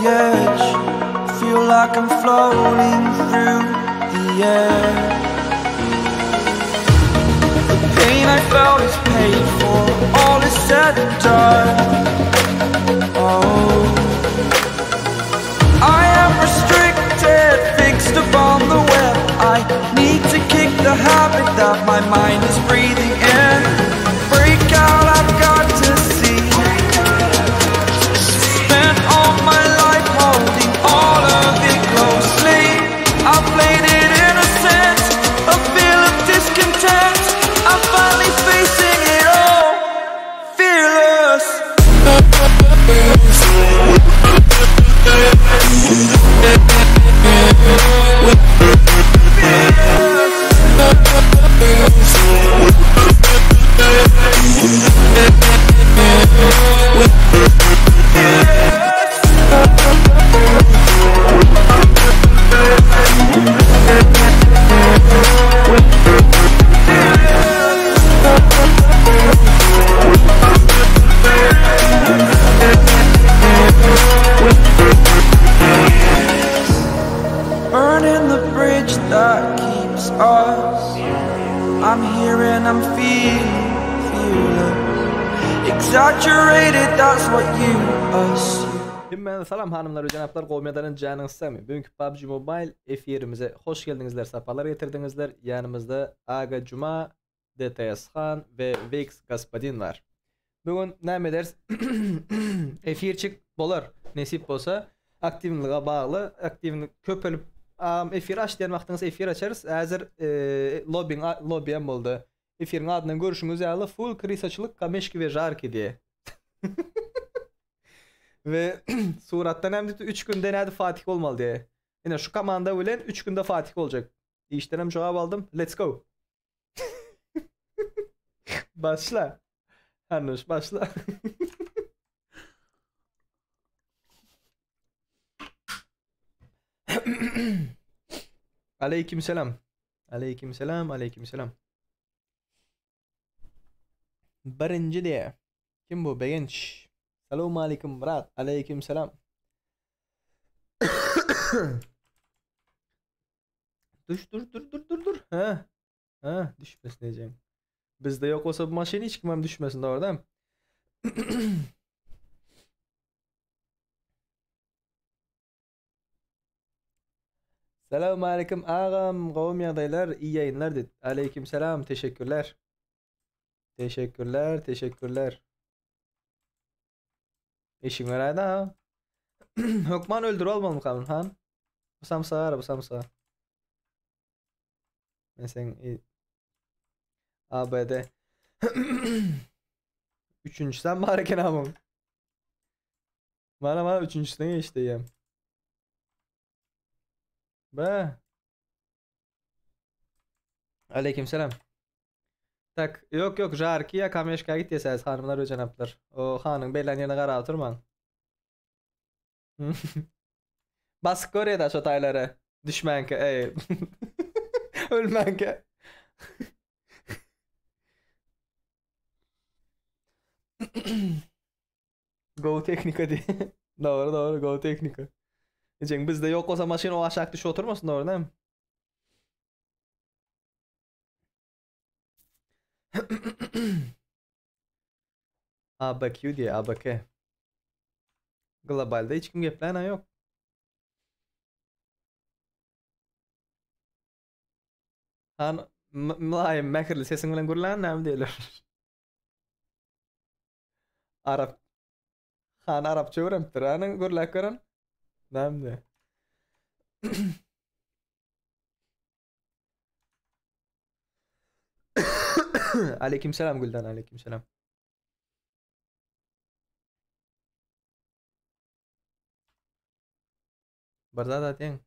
edge. Feel like I'm floating through the air. The pain I felt is paid for, all is said and done. Oh, I am restricted, fixed upon the web. I need to kick the habit that my mind is breathing in. Break out, I've got to see. Spent all my life holding all of it closely. I played it innocent, a feel of discontent. I'm finally facing it all, fearless. Burning the bridge that keeps us. I'm here and I'm feeling fearless. Exaggerated, that's what you assume. Hemmäňize salam hanymlar we jenaplar gowy medalan janyňyz sagmy bugünki PUBG Mobile efirimize hoş geldiňizler saparlar getirdiňizler ýanymyzda Aga Juma DTS Han we Wix Gospodin bar. Bu gün näme ederis? Efirçik bolar. Nesip bolsa aktiwliga bagly, aktiwlik köpelip efir aç diýen wagtyňyz efir açarys. Häzir e, lobbyň lobby hem boldy. Efiriň adyndan görüşüňiz ýaly full krisaçylyk kameşki we žarki diýe. We suratdan hem diýdi 3 günde nädip Fatih bolmaly diýe. Ine şu komanda bilen 3 günde Fatih boljak. Işden hem jogap aldym. Let's go. Başla. Hanuş başla. Aleyküm selam. Aleyküm selam, aleyküm selam. Birinji diye. Kim bu? Begenç. Salam aleyküm Murat. Aleyküm selam. Düş dur dur dur dur dur. Ha. Ha, düşmesin ejeň. Bizde ýok bolsa bu maşyn hiç kimem düşmesin dogry Salam aleyküm agam, gowmy ýagdaýlar, iyi ýaýynlar diýip. Aleyküm selam, teşekkürler. Teşekkürler, teşekkürler. Işiň beräýdi ha. Hökman öldürip almalymyka han? Bu samsa ara, bu samsa. Men sen ABD. Üçüncüsem bar eken amın. Mana mana üçüncüsüne geçti yem. Be. Aleyküm selam. Tak, ýok ýok žarki ýa kameşka gitýäs hanymlar we jenaplar. O hanyň bellän ýerine garap oturmaň. Basyp görýä-da şo taýlary. Düşmänkä, eý. Ölmänkä. Go tehnika diý. Dogry, dogry, go tehnika. Ejeň bizde ýok bolsa maşyn o aşak düşüp oturmasyn, dogry dämi? ABQ diýe, ABK. Globalda hiç kim geplän ýok. Han mylaýym mähirli sesiň bilen gürlän näme diýerler? Arap Han arapça öwrenipdir. Hany gürläp gören. Näme diýer? Aleyküm selam Gülden, aleyküm selam. Bir zat aýtýaň.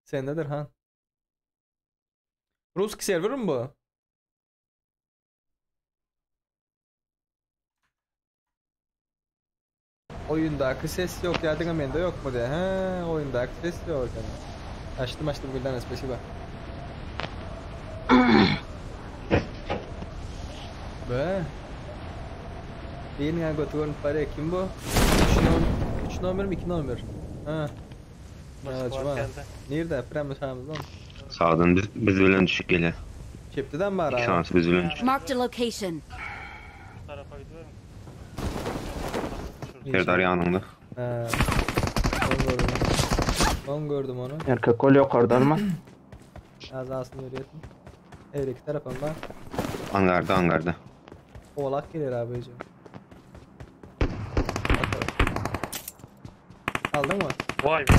Sendedir han. Ruski serwer mi bu? Oýundaky ses ýok ýa diňe mende ýokmy diýä. Hä, oýundaky ses ýok eken. Açdym açdym Güldana spasiba. Be. Biriniň göti görünüp barýar. Kim bu? 3 nomer mi 2 nomer? Ha. Moskwa geldi. Nirde? Prema sağımızdan. Sağdan biz, biz bilen düşüp gelýär. Çepdiden bar İki ha. tanesi biz bilen düşüp. Marked a location. Şu tarafa gidiyorum. Serdar ýanyňda. Ha. On gördüm. On gördüm onu. Erkek gol yukarıdan mı? Azasını yürüyetim. Her iki tarafım var. Angarda angarda. Oğlak gelir abicim. Bakalım. Aldın mı? Vay be.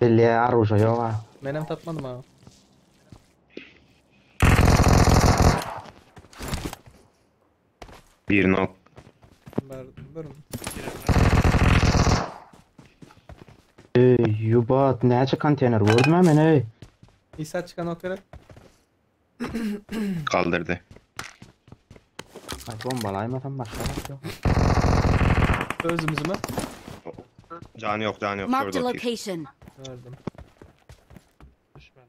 Belli aruja yok ha. Menem tapmadım ha. Bir nok. Var, var mı? Ey yubat näçe konteyner gördüm hemen ey. İsa çıkan ok gerek. Kaldırdı. Ay bombalaymadan başka bak yok. Özümüzü mü? Canı yok canı yok. Marked a Şurada otur. location. Gördüm. Düşmedi.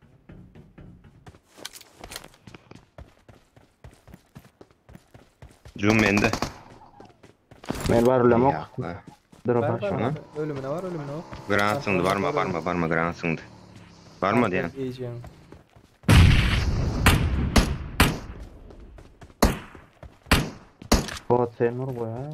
Cum mende. Men var ulam ok. Ya, Var Drop var aşağı. var. Ölümüne var ölümüne var. Granat sındı. Varma varma varma granat sındı. Varma diyen. Yiyeceğim. Bot sen bu ya.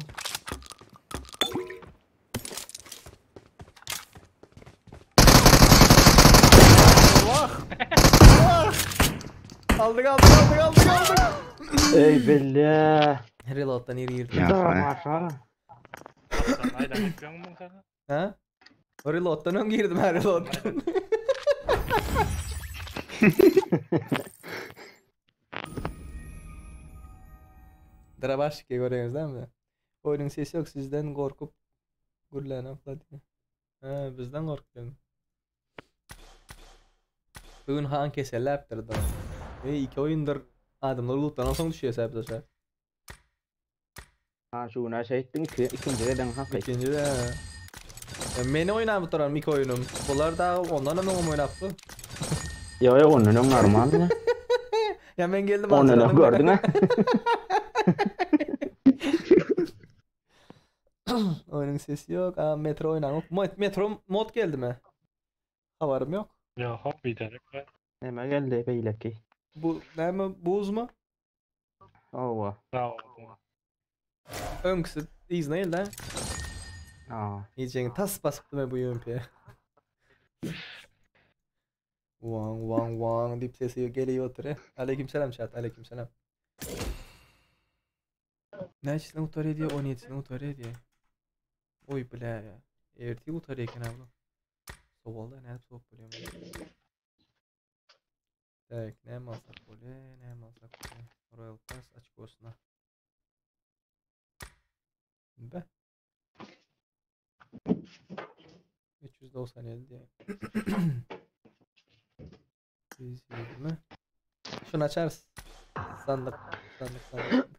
Aldık aldık aldık aldık aldık. Ey belli. Reload'dan iri girdim. Ya. Drop aşağı. Sen aydan yapıyor musun sen? Ha? Reload'dan ön girdim ha reload'dan. Drabaşki görüyorsunuz değil mi? Oyunun sesi yok sizden korkup gürlen diye. Ha bizden korktun. Bugün han keselläpdir da. Ey iki oyundur adamlar loot'tan soň düşüyor sebep aşağı. Ha şu ne şey ettin ki ikinci de hak et. İkinci de. Ya meni oynap duran ilk oyunum. Bular da ondan hem oynaptı. Yo yo onun onun normal ne? Ya ben geldim Onu ne hatırladım. gördün ha? Oyunun sesi yok. Aa, metro oynan yok. Metro mod geldi mi? Haberim yok. Ya hop bir derek be. Neme geldi beyleki. Bu ne mi? Buz mu? Ova. Sağ ol. Önküsü izleyin de. Aa. Yiyeceğin tas basıp bu UMP'ye. Wang wang wang deyip sesi geliyor oturuyor. Aleykümselam chat, aleykümselam. Näçesine utar ediyor? 17'sine utar ediyor. Oy bile ya. Erti utar eken abla. Sovalda ne soğuk biliyorum. Tak, ne alsak böyle, ne alsak böyle. Royal Pass açık olsun ha. Be. 397 diye. 120. Şunu açarız. Sandık. Sandık sandık.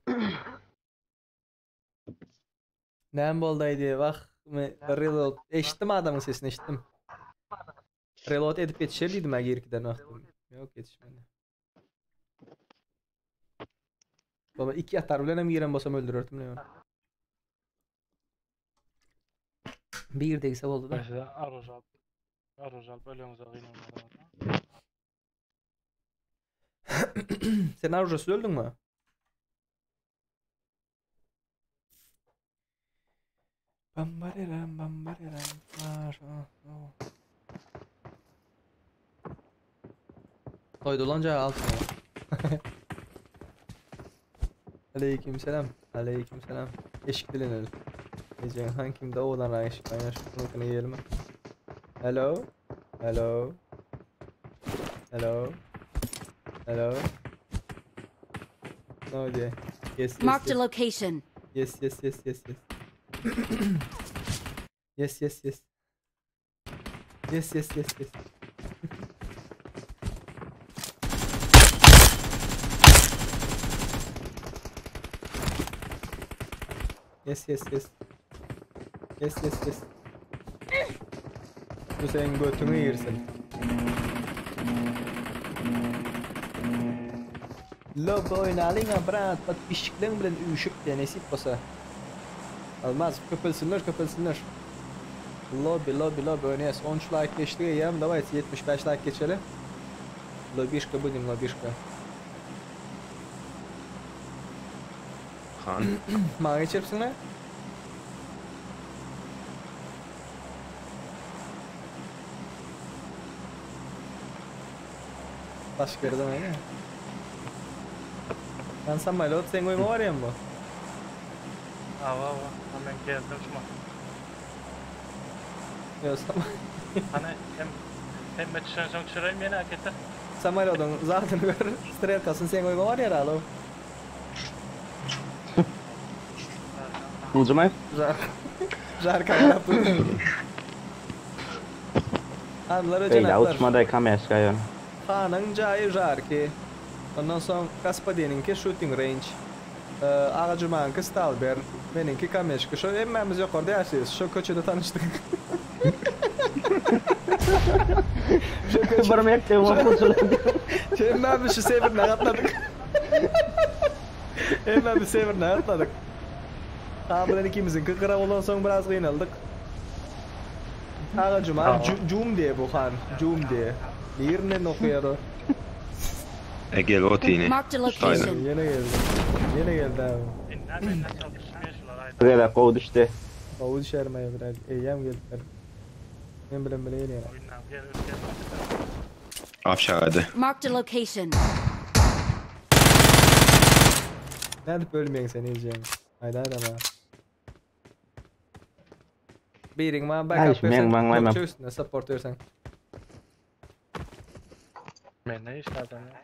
Nem boldaydı bak. Reload. Eşittim adamın sesini eşittim. Reload edip yetişebildim ha gerikiden baktım. Yok yetişmedi. Baba iki atar bilen hem giren basam öldürürdüm ne var. Bir değilse oldu da. Mesela arroz alıp arroz alıp ölüyorsunuz ağıyla. Sen Arjos'u öldün mü? Bambareram bambareram. Var. ah, oh. Toydu lan altına. Aleykümselam. Aleykümselam. Eşik dilenelim. Diyeceğim han kimde oğlan ra eşik ben şunu yiyelim. Hello. Hello. Hello. Hello. Ne oldu? Yes, yes, Marked a yes. location. Yes, yes, yes, yes, yes. Yes, yes, yes. Yes, yes, yes, yes. Yes, yes, yes. Yes, yes, yes. Bu senin götünü yersin. Lobby oýnalyňa brat podpisçikleň bilen üýşüp de nesip bolsa. Almaz köpelsinler köpelsinler. Lobby lobby lobby oýnaýas 13 laýk geçdik eýýäm dawayt 75 laýk geçeli. Lobişka budim lobişka. Han. Maňa geçersiňmi? Baş gerden aýna. Ben samolyot sen goýma barýan bu. Awa awa. Ha men geldim şuma. Ýo sam. Hany hem hemme düşensoň düşüreýin ýene getir. Samolyodyň zadyny gör. Strelkasyny sen goýma barýar alo. Ucumay. Žar. Žarka garap dur. Hanlar Beýle öjenatlar. uçmaday kameşka ýön. Hanyň jaýy Žarki. Ondan soň Gaspadiniňki shooting range. Aga Jumaňky Stalber. Meniňki Kameşki. Şo hemmämiz ýokarda ýaşaýas. Şo köçede tanyşdyk. Şo köçe Bir mekdep okuwçylary. Şo hemmämiz şu sewerine gatnadyk. Hemmämiz sewerine gatnadyk. Han bilen ikimiziňki gyra bolansoň biraz gynaldyk. Aga Juma Jum diýe bu han. Jum diýe. Nirinden okýar o? E gel otini. Marked a location. Ýene geldi. Ýene geldi abi. Indi menden çok düşmeýär şular aýda. Bir gezek gowy düşdi. Gowy düşerme biraz. Eýýäm gelipdir. Men bilen bile gelýär. Oýundan gel gel. Aşağıda. Marked a location. Nädip ölmeýäň sen ejeň? Aýda aýda Biriň maňa backup Ay, men berseň, maňlaýma. nokça üstüne support berseň. Men ne işlerden ya?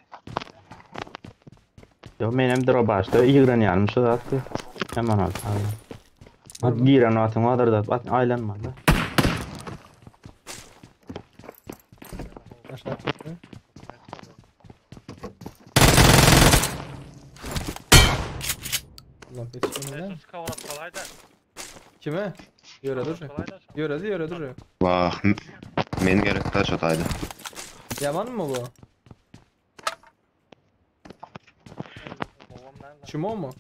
Yo menem drobaşda ýigrenýänim şu zatdy. Hemen al. At giren atyň bardyr da at aýlanmaly. Aşağı çykdy. Ulan yetişemem lan. Jesus kawrap kolayda. Kime? Ýöre dur. Kolayda. Ýöredi, ýöre dur. Vah. Men gerek taş ataydı. Yaman mı bu? Babam nerede? Çimo mu?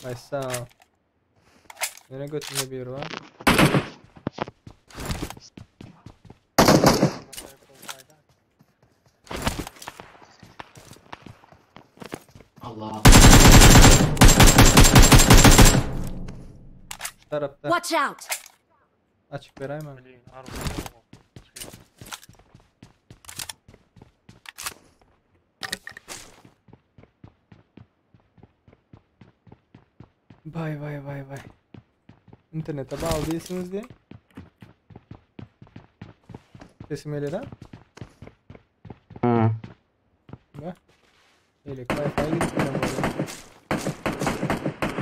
Aysa. Nereye götürme bir var? Allah. Şu tarafta. Watch out! Açık vereyim mi? Bilin, araba yok. Vay vay vay vay. İnternete bağlı değilsiniz diye. Sesim öyle lan. Hı. Ne? Elek Wi-Fi gitti ben böyle.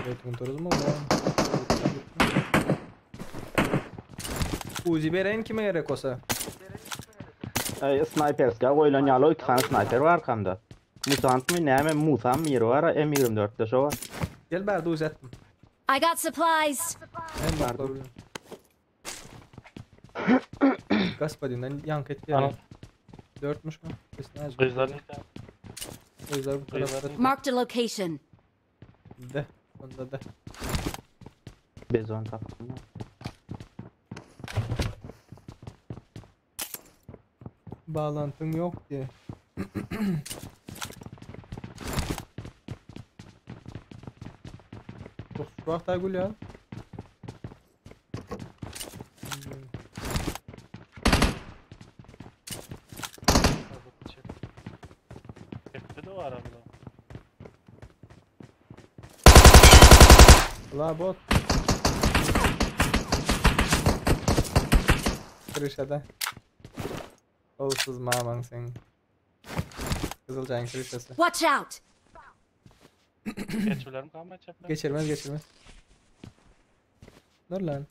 Evet unuturuz mu? Uzi beren kime gerek olsa? Ay sniperska goýlan ýaly iki tane sniper var arkamda. Mutant mı näme Mutant mı ýeri var M24'de şo var. Gel bari de Uzi attım. I got supplies. En bakla Gaspadin'den yank etti Ana. yani. Dörtmüş mü? Kesin acı. Kızlar Kızlar bu tarafta. Marked a location. De. Onda da. Bezon tapdym. Bağlantın yok diye. Çok sıcak da gül ya. Tepti de o arabada. La bot. Krişada. Olsuz maman sen. Kızılcan krişası. Watch out! Geçilerim kalmadı çepler. Geçirmez geçirmez. Dur lan.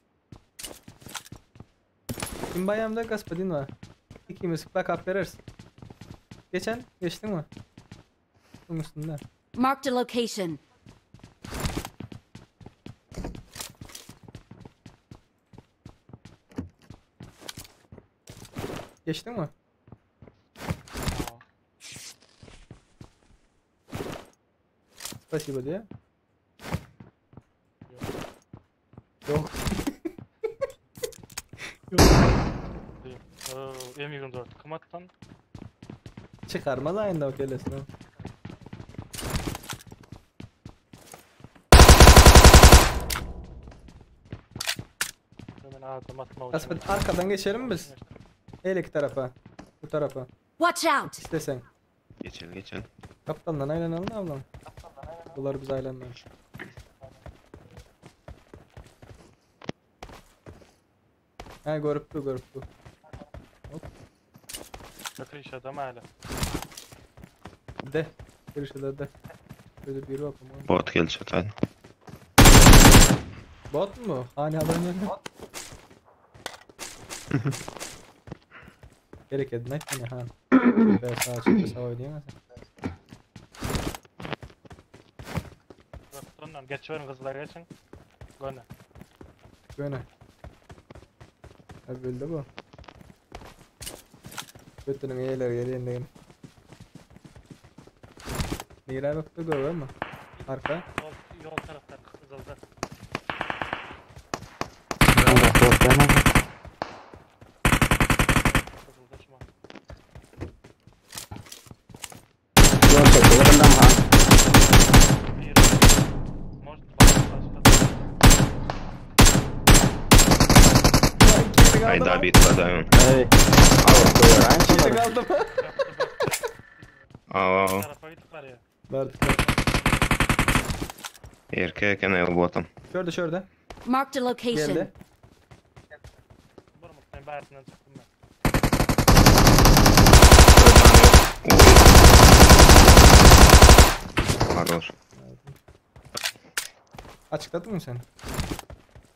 Kim bayamda Gaspadin var. İkimiz backup veririz. Geçen geçtin mi? Bunun üstünde. Marked a location. Geçtin mi? Spasibo diýe. Yok. M24 kim atdan? Çıkarmaz ayında o kellesini. Hemen adam atma Kasper arkadan geçelim mi biz? El iki tarafa. Bu tarafa. Watch out! İstesen. Geçelim geçelim. Kaptandan aylanalım ablam. Bunlar biz aylanmayız. Ha görüp bu görüp bu. Bakış adam hala. De. Görüşürüz de. Böyle biri var ama. Bot geldi çatay. Bot mu? Hani adam yerine. Gerek edin etmeni han. Ben sağa çıktı sağa oynayamazsın. Ondan geçiverin kızlar geçin. Gönne. Böyle. Abi öldü bu. Götünün eğileri geliyor indin. Nire baktı görüyor mu? Arka. Yol, yol tarafta kızılda. Allah korkma. Kızılda şuma. Yol çekti. Bundan ha. Bir. Может başka başka. Ay daha bir atladı. Ey. Allah koyar. Aynı Geri şey. kaldım. Aa, Tarafa gittik var ya. Verdik. erkek eken botum. Şurada şurada. Marked a location. Geldi. Vurma ben bayatından çıktım ben. Pardon. Açıkladın mı sen?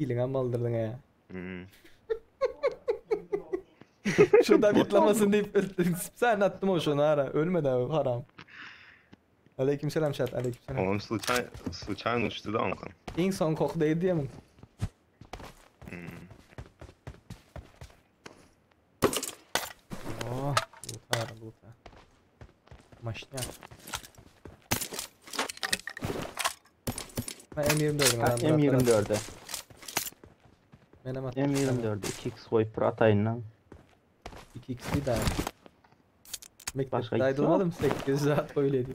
Hilin amma aldırdın ya. Hmm. Şurada bitlamasın deyip sen attım o şunu ara. Ölmedi abi haram. Aleykümselam chat aleykümselam. Oğlum sluçay, sluçayın uçtu da onkan. En son koku değdi ya mı? Hmm. Oh, loot ara loot. Maşnya. Ben M24'üm adam. M24'e. Benim attım. M24'e 2x koyup bir atayın lan. 2x değil daha. Başka Mektepte X ayrılmadım 8 saat öyleydi.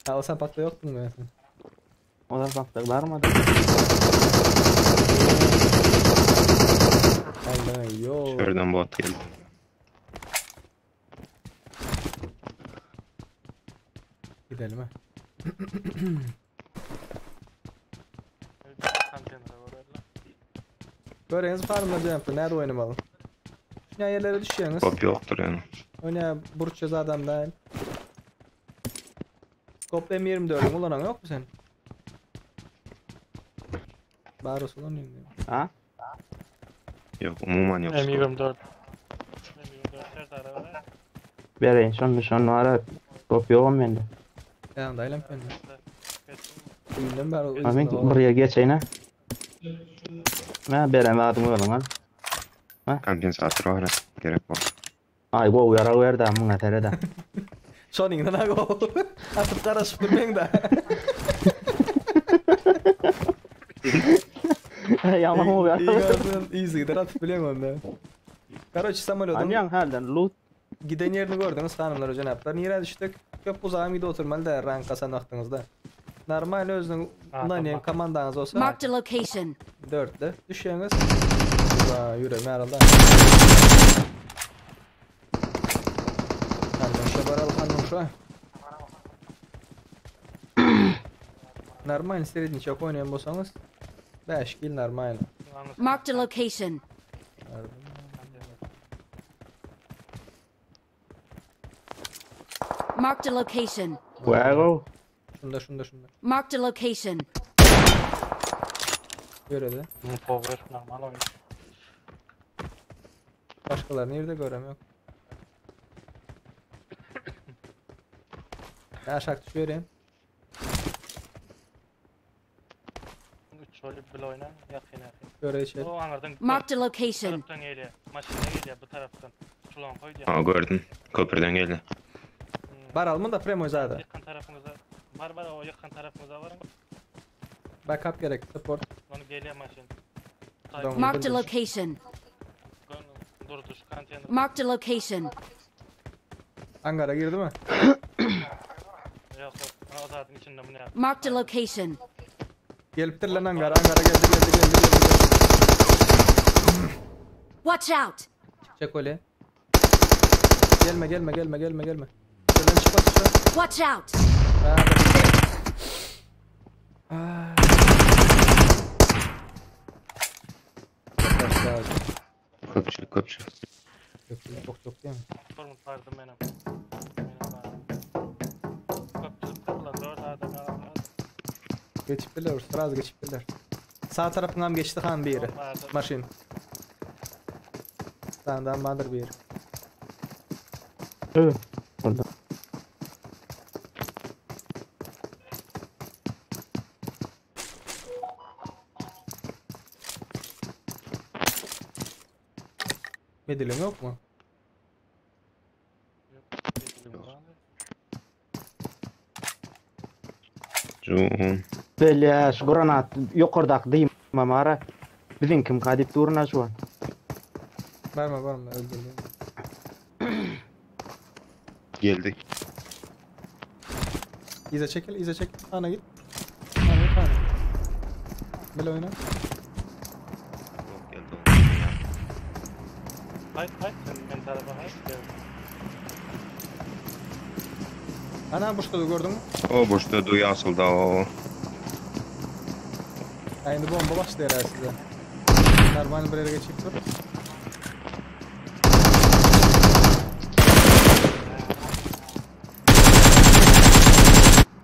Ha o sen patla yoktun mu sen? O da baktık var mı? Allah yo. Şuradan bot geldi. Gidelim ha. Konteynere vuruyorlar. Göreniz farmla yaptı. Nerede oynamalı? Şuna yerlere düşüyorsunuz. Top yoktur yani. Oynaya burç adam dahil. Skop M24'ün kullanan yok mu senin? Baros kullanıyorum diyor. Ha? Yok umuman yok. M24. M24 her tarafa. Vereyim şunu şunu ara. Top yokum bende. Yani dahil ben de. Geçin. Düğünden beri Amin buraya geçeyim ha. Ben berem adım oğlum lan. Kompensator var. Gerek var. Ay go yara ver da mına tere da. Şoningden ha go. Atıp karışıp durmayın da. Yaman o İyi ya. gördün. İyi gider atıp biliyorum onu da. Karoç samolotun Anyan halden loot. giden yerini gördünüz hanımlar hocam yaptılar. Nire düştük. Köp uzağa gidip oturmalı da rank kasan vaktınızda. Normal özünün Ha, nani tamam. komandanız olsa Marked a location. dörtlü düşüyorsunuz. Ulan yüreğim yarıldı. Hanım şu baral hanım şu. Normal srednячок oynayan bolsanız 5 kill normal. Marked a location. Marked a location. Fuego. Şunda şunda şunda. Marked a location. Görede. Power normal oyun. Başkalarını nerede görem yok. Ben aşağı düşüyorum. 3 rolü bile oyna yakın yakın. Göre içeri. O anlardan Marked a location. taraftan geliyor. Maşina geliyor bu taraftan. Çulan koydu ya. Aa gördüm. Köprüden geldi. Hmm. Baralmy da premoý zada. Ýykan tarapyňyza. Bar bar o ýykan tarapyňyza baryň. Backup gerek, support. Ony gelýär maşyn. Doň- Marked a location. Durdy şu konteyner. Marked a location. Angara girdi mi? Yok yok. O zaten içinde bu ne? Marked a location. Gelipdir lan angara, angara geldi geldi geldi geldi. geldi. Watch out! Çek öyle. Gelme gelme gelme gelme gelme. Şuradan çıkma çıkma. Watch out! Aa, bak. Aa. Çok lazım. Köpçülik köpçülik. Çok çok çok değil mi? Sorun vardı benim. Benim vardı. Köpçülük kapılan dört adam aldı. Geçip birler, sraz geçip birler. Sağ tarafından geçti han bir yeri. Vardı. Maşin. Sağından vardır bir yeri. Evet. Burada. Medalyon yok mu? Jun. Belli şu granat yukarıdaki diyeyim ara. Bizim kim kadip duruna şu an. Varma varma öldürdüm. Geldi. İze çekil, ize çekil. Ana git. Ana git, ana. Böyle oyna. Yok geldi. Hayt hayt sen ben tarafa hayt. Gel. Ana boşta da gördün mü? O boşta duy asıldı o. Aynı bomba başladı herhalde size. Normal bir yere geçip dur.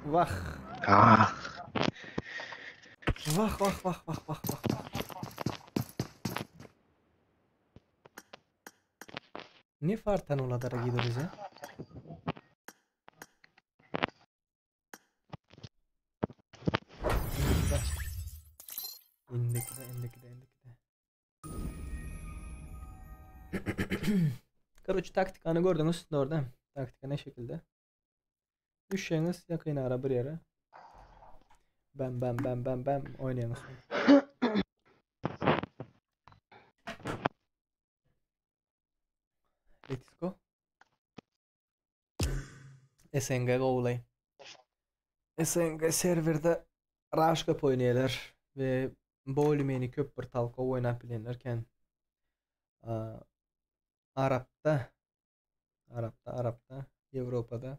Vah. Ah. Vah vah vah vah vah vah. Ne fartan oladara gidiyoruz ya? İndik de indik de indik de. Короче, taktikanı gördünüz orada. Taktika ne şekilde? Düşeceğiniz yakın ara bir yere. Ben ben ben ben ben oynayanız. Let's go. SNG go SNG serverde Rush köp oýnaýarlar we bolümeni köp bir talko oýnap bilenlerken Arapda Arapda Arapda Ýewropada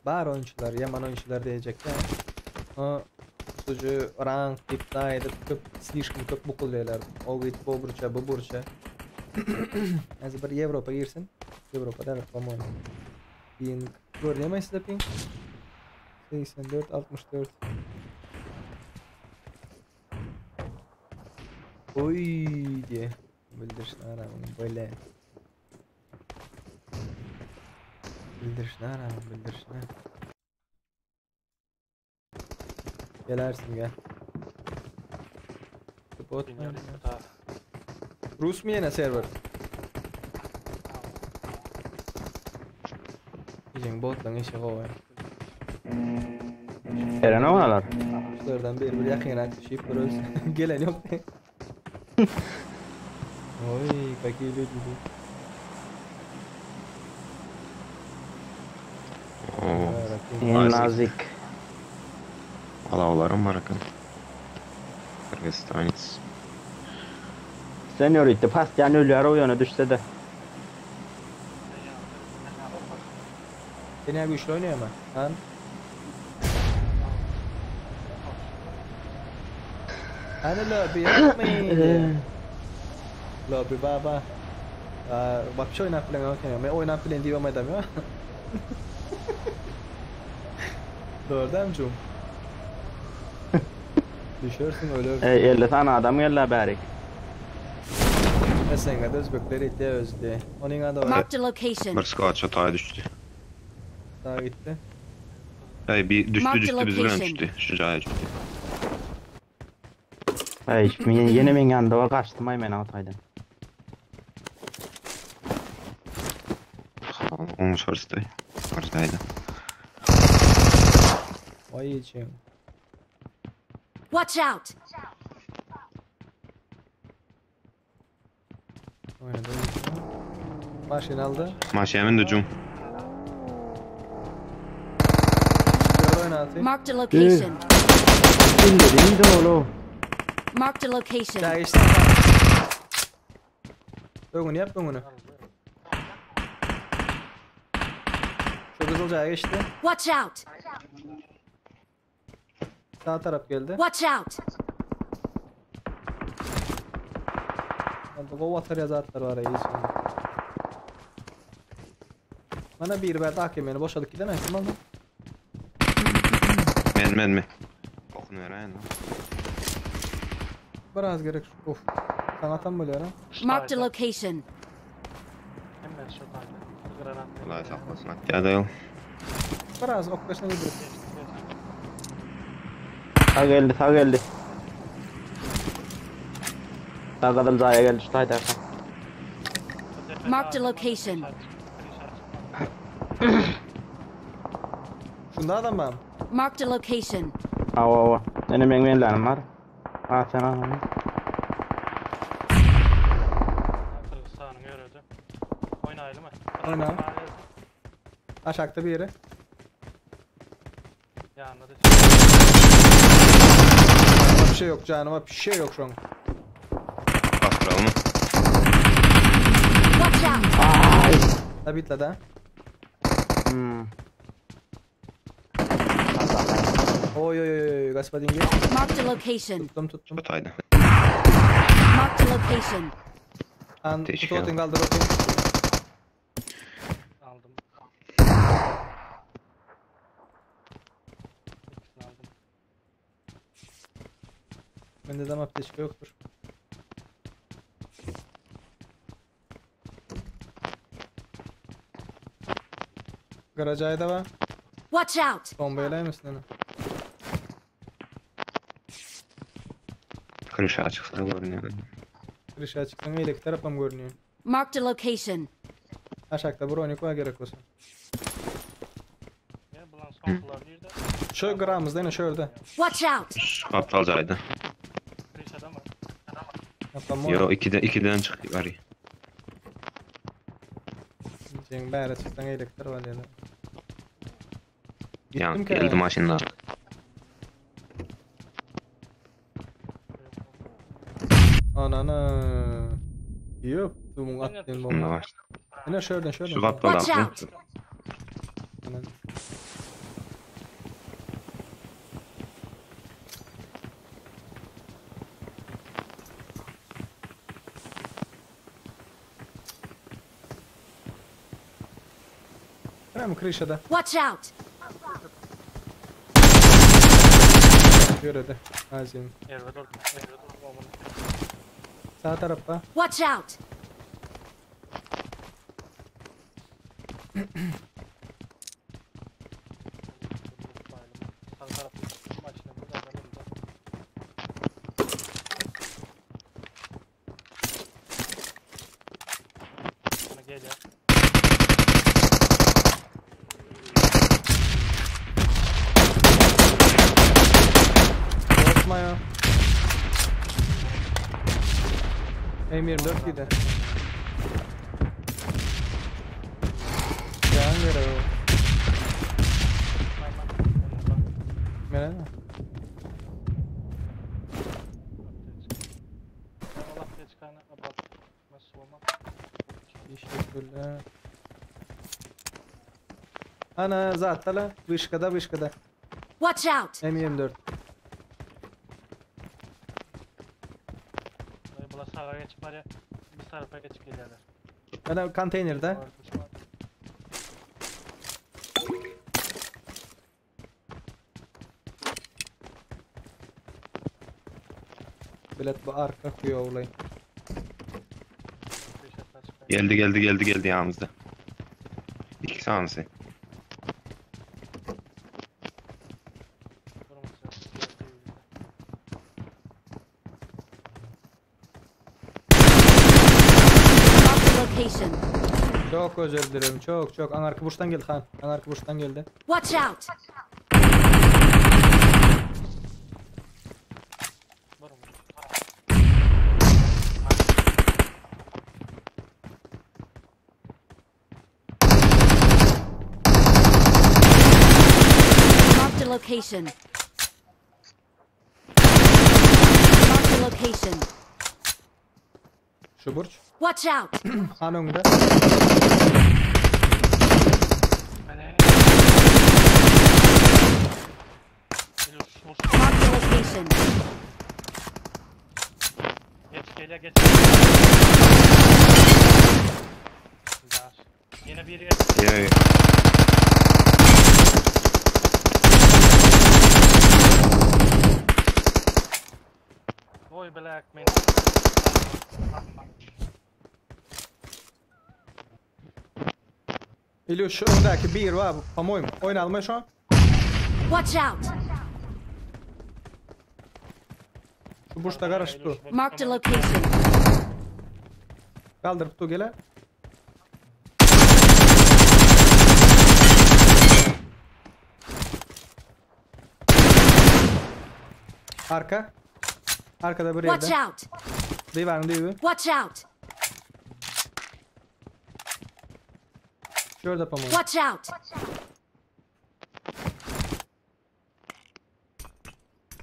bar oýunçylar, ýaman oýunçylar diýjekler. O suju rank diýip da edip köp slişkim köp bukulýarlar. O git bu burça, bu burça. Az bir Ýewropa girsin. Ýewropada evet, по-моему. Ping. Görýärmi sizde ping? 84 64. Oy diye. Bildirişini aramın böyle. Bildirişini aramın bildirişini. Gelersin gel. Bot mu? Bilmiyorum. Daha. Rus mu yine server? Diyeceğim botla işi koy. Eren onalar. Şuradan bir bir yakın düşüp duruyoruz. Gelen yok. Oy, какие люди. Oo. En nazik. Alavlarım var akın. Kırgızistanец. Sen öğretti. Pas yani ölüyor o yana düşse de. Seni güçlü oynuyor ama. Lan. Hani lobi yapmayın. Lobi baba. Aa, bak şu oynap bilen okey. Men oynap bilen diýip adam ya. Doğru değil mi Cum? Düşersin ölürsün. Ey 50 tane adam geldi bärik. SNG'de Özbekler iti özdi. Onun adı var. Marked a location. Bir squad çataya düştü. Daha gitti. Hey bir düştü Marked düştü biz bilen location. düştü. Şu caya düştü. Ey men ýene men ýanynda var gaçdym ay men altaydan. Onu sorstay. Garsayda. Vay içim. Watch out! Oynadı. Maşyn aldy. Maşyn mindi cum. Gör oynatı. Marked a location. Indi indi oğlum. Marked a location. Ya işte. Öňüni ýap öňüni. Şu gyzyl jaýa geçdi. Watch out! Sağ tarap geldi. Watch out! Onda gowy atar yazatlar var iyi şimdi. Bana bir verdi AKM'ni boşadık gidemez kim aldı? Men men men. Okunu veräýin. Biraz gerek. Of. Sana tam bolýar ha. Marked a location. Hemen şu taýda. Granat. Allah saklasyn. Atýa da ýol. Biraz ok başına gidiyor. Geçti geçti. Sağ geldi sağ geldi. Sağ kadar zaya geldi şu tayda. Marked a location. Şunda adam var. Marked a location. Ava ava. Ene men menlerim var. Ha sen al. Kırgızistan'ın yörüdü. Oynayalım mı? Oyna. Aşağıda bir yere. Yanında da Canıma bir şey yok canıma bir şey yok şu an. Bastıralım mı? Watch out! Ay. Da bitla da. Hmm. Oy oy oy oy gospodin gel. Marked a location. Tuttum tuttum. Bu taýda. Marked a location. An Teşekkür tut otun kaldır otun. aldım. İkisini aldım. Bende de apteçka yoktur. Garajayda var. Watch out! Bomba misin onu? Kryşa açyksa görünýär. Dışarı çıktım öyle tarafım görünüyor. Marked a location. Aşağıda bronik var gerek olsun. Ya bulan son kullar nerede? Şu gramızda yine şurada. Watch out! Şu kaptal jaýda. Kriş adam var. Yapalım Yo 2'den 2'den çykdy bari. Sen bäri çıktan elektr var yani. Ya Gittim ki. geldi maşynlar. Anana. Yok. Dumun attığın Bunda bomba. var. Yine şuradan şuradan. Şu kaptal Watch abi. out! Aynen. Prям крышада. Watch out! Yürüdü. Azim. Ervet oldu. Ervet oldu. Sağ tarafa. Watch out! Sağ tarafı maçına burada adamım da. Bana gel ya. Korkma ya. M24 gidi. Yan göre o. Merak etme. Teşekkürler. Ana zaten vışkada vışkada. Watch out! M24. Bula sağa geçip var ya, bir tarafa geçip geliyorlar. Ana konteynerde. Bilet bu arka kuyu olay. Geldi geldi geldi geldi yanımızda. 2 saniyesi. Marked a location. Çok özür dilerim. Çok çok. Aňarky burçdan geldi han. Aňarky burçdan geldi. Watch out! Marked a location. Marked a location. Şu burç. Watch out! Han öňde. Marked a location. Geç gele geç. Dar. Yine biri geç. Ýa. Oy black man. Ilýuş şu öňdäki bir bar, po-moýemu. Oýnalmy şu? Watch out! Şu burçda garaşyp dur. Marked a location. Galdyryp dur gele. Arka. Arkada bir Watch ýerde. out! Diwaryň düýbi. Watch out! Şu ýerde po-moýemu. Watch out!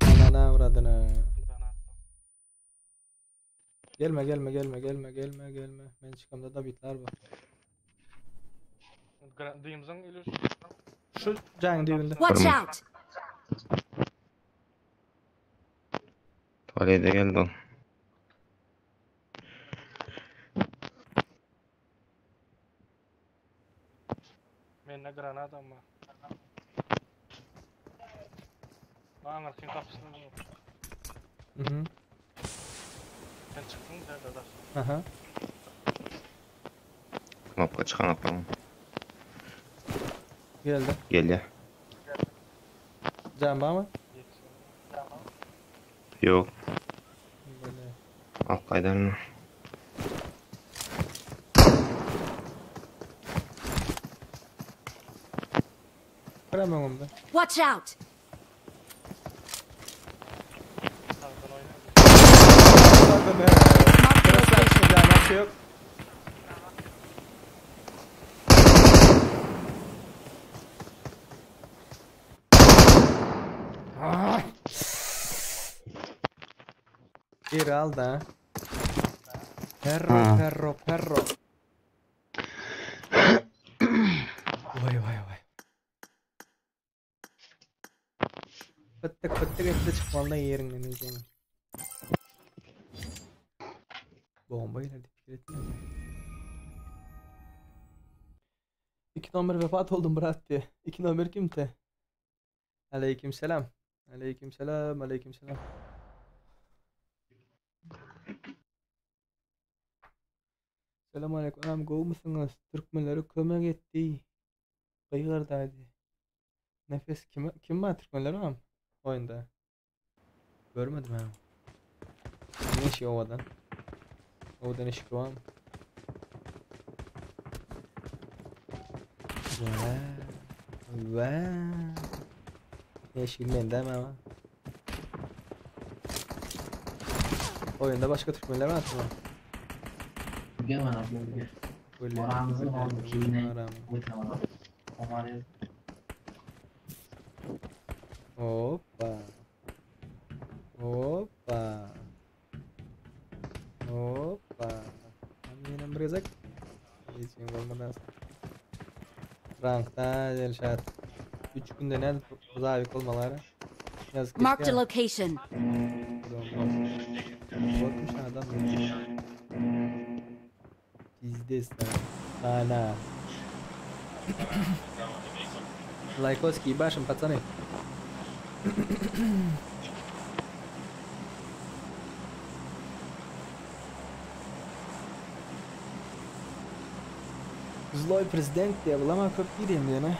Anana avradyna. Gelme gelme gelme gelme gelme gelme. Men çykamda da bitler bu. Düýümüzün Ilýuş. Şu jaň düýbünde. Watch out! Tuvalete geldi ol. Mende granat ama. Aňarkyň gapysyny bu. Mhm. Sen çykdyň da Aha. Knopka çykan atlam. Geldi. Gelýär. Jan bar mı? Ýok. Böyle. Alyp gaýdaryn. Birem öňümde. Watch out! Sağdan oýna. Marked a location. Can şey yok. Ah! Bir al da. Perro, Ha. perro, perro. Vay vay vay. Pıttık pıttık etdi çykmalyda ýeriňden ejeňi. Bomba geler diýip pikir etmedim. 2 nomer vefat oldum brat diýe. 2 nomer kimte? Aleyküm selam. Aleyküm selam, aleyküm selam. Selam aleyküm. Anam gowmysyňyz? Türkmenlere kömek etdi. Gygyrdy. Nefes kim kim bar türkmenler am oýunda? Görmedim ha. Ne işi owadan? Owadan işi bar. Vay. Vay. Yeşil mende ama. Oyunda başka Türkmenler var mı? Gel bana gel gel. Oramızın oldu kimine? Omar Hoppa. Hoppa. Hoppa. Hem ýene bir gezek. Hiç bolmadan. Rankta Elşat. 3 günde ne zavik olmaları. Yazık Marked a location. Botmuş adam. Pizdes Ana. Лайкоски ебашим, пацаны. Zloy prezident diýe bulama köp gireyim diýene.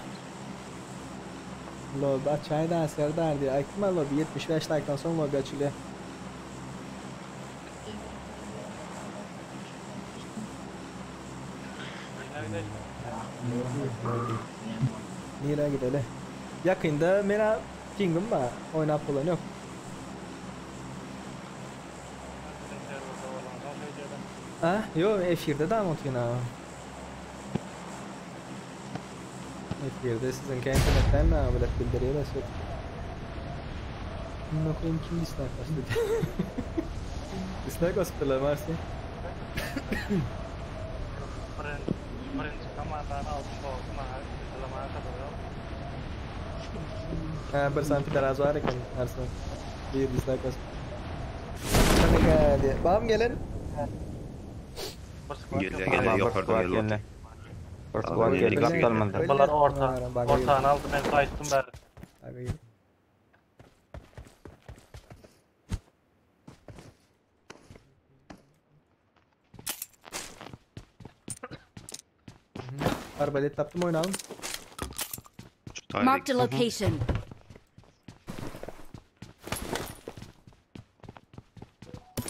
Lobby açayda Serdar diýe. Aýtma lobby 75 like'dan soň lobby açylýar. Nirä gideli? Ýakynda mena pingim bar, oýnap bolan ýok. A, ýok, efirde dam otyryn aga. Efirde siziňki internet dälmi aga bilet bildirýär şeýdip. Mundan koyayım kim dislike basdy? Dislike basypdyrlar Marsi. Birinji komandany alyp boldy maňa ýylamana kadar ýok. Ha bir sany pidaraz bar eken Arslan. Bir dislike basyp. Hadi geldi. Bam gelen. Bir squad Gelýär, ýok. gelýär, Bir ýokardan squad gelip geldi. Bir Adam squad geldi, geldi gapdalmanda. Bular orta. Ortany aldy men gaýtdym bäri. Aga gel. Arbalet tapdym oýnalym. Şu taýda Marked a location.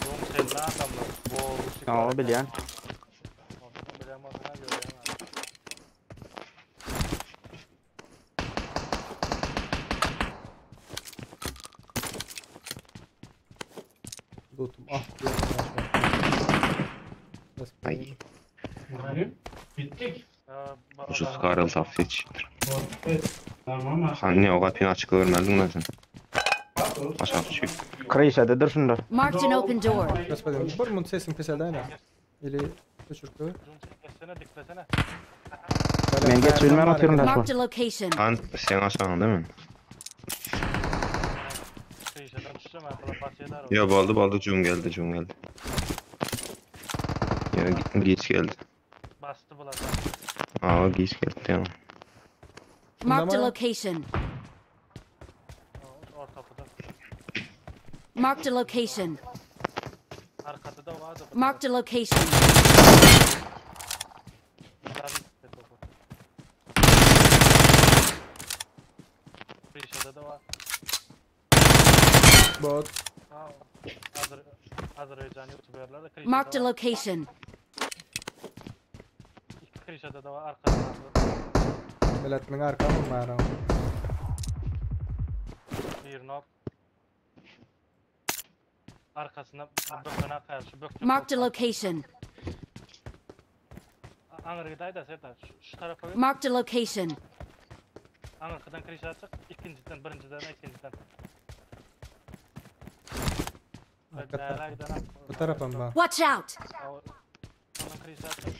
Zoom senli adamlar. Bol uşuk. Aa, bilýän. Bilýän bolsaň görýän. Lootum ah. Ay. Bittik. Şu Skarel tavsiye etişipdir. Evet. Tamam. Hani o gapyny açyk görmeldin lan sen. Aşağı düşüp. Kryşadydyr şunda. Marked an open door. Gospodin, bir mun sesin peseldi Ili öçürk Zoom sen geçsene diklesene. Men geç bilmem otyryn da şu. Marked a location. Han sen aşağıda değil mi? Kıyışadan düşsem ben buna basıyorlar. Ya boldy boldy cum geldi cum geldi. Ya geç geldi. Bastı bular. Aa geç geldi tamam. Marked a location. Orta kapıda. Marked a location. Arkada da vardı. Marked a location. Kıyışada da var. Bot. Ha, Azər Azərbaycan youtuberlar da Krişada Marked a var. location. İki Krişada da var arkada. Milletmin arkamı var ama. Bir nok. Arkasına bökene karşı bökçük. Marked a location. Anırgıdaydı da Serdar. Şu, şu tarafa git. Marked a location. Anırgıdan Krişada çık. İkinciden, birinciden, ikinciden. Arka Nereye taraf. giden Bu tarafa mı bak? Watch out! Ondan Krişada çık.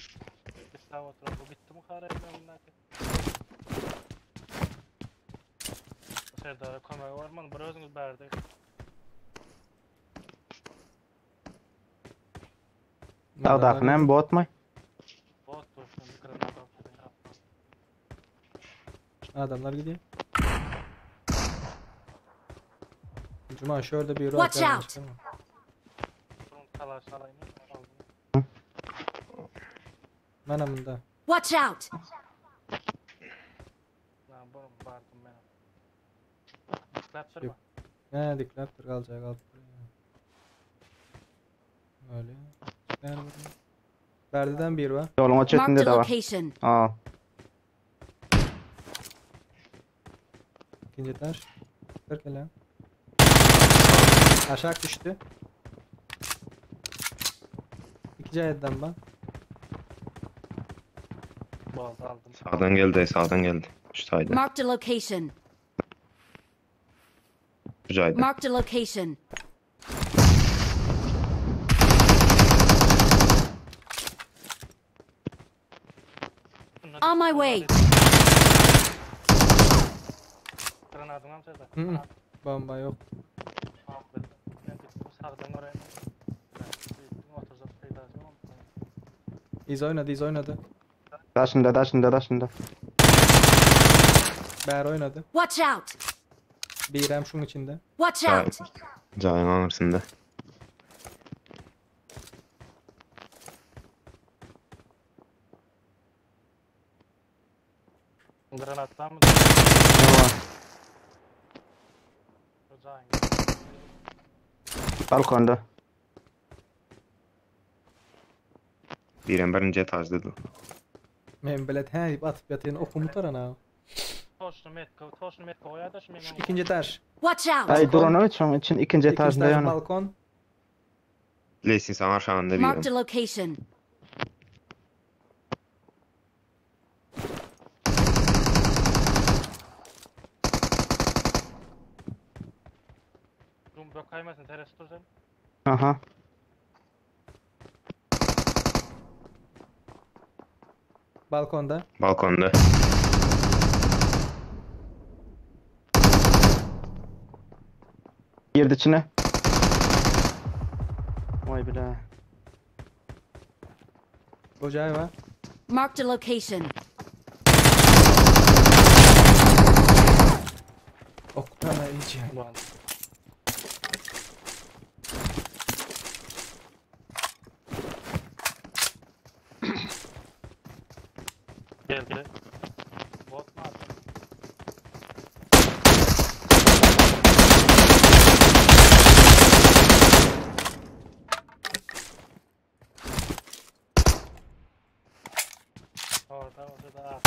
Bir sağ otur. Bu bitti mi kare? Serdar kömegi var mı? Bir özüňiz bärde. Dagdaky näme botmy? Bot dursun, granat alıp. Adamlar gidiyor. Cuma şurada bir Watch out. Bunun talaş alayım. Aldım. Mana bunda. Watch out! Lan bunu bardım ben. Diklap durma. Ne diklaptır kalacak kaldı. Öyle. Ver buraya. Berdeden bir var. Ýoluň Marked çetinde a de var. location. Aa, İkinci taş. 40 hele. Aşağı düştü. İkinci ayetden bak. Boğaz aldım. Sağdan geldi sağdan geldi. Şu taýda. Marked a location. Şu jaýda. Marked a location. On my way. Granatım var mı Serdar? Hı hı. Bomba yok. Ben gittim sağdan oraya. Ben oturacak peydası yok. İz oynadı, iz oynadı. daşynda, daşynda, daşynda. Ber oynadı. Watch out! Bir hem şunun içinde. Watch Jay, out! jaýyň aňyrsynda. Granattan mı? Ýa, Ocağın. Balkonda. Birem birinci etajda. Men bilet hä diýip atyp ýatyn okum gutaran ha. Toşny metka, toşny metka goýada şu meň. Şu ikinji etaž. Watch out! Ay durana şoň için ikinji İkinji etažda etaž ýany. balkon. Lestnitsaň aşagynda Marked birim. a location. Rum bökaýmasyn, teres dur sen. Aha. Balkonda. Balkonda. Girdi içine. Vay bile. Ocağı var. Marked a location. Oktana iyice. Ulan. Gel gel. Bot mu attın? Orada orada da ah.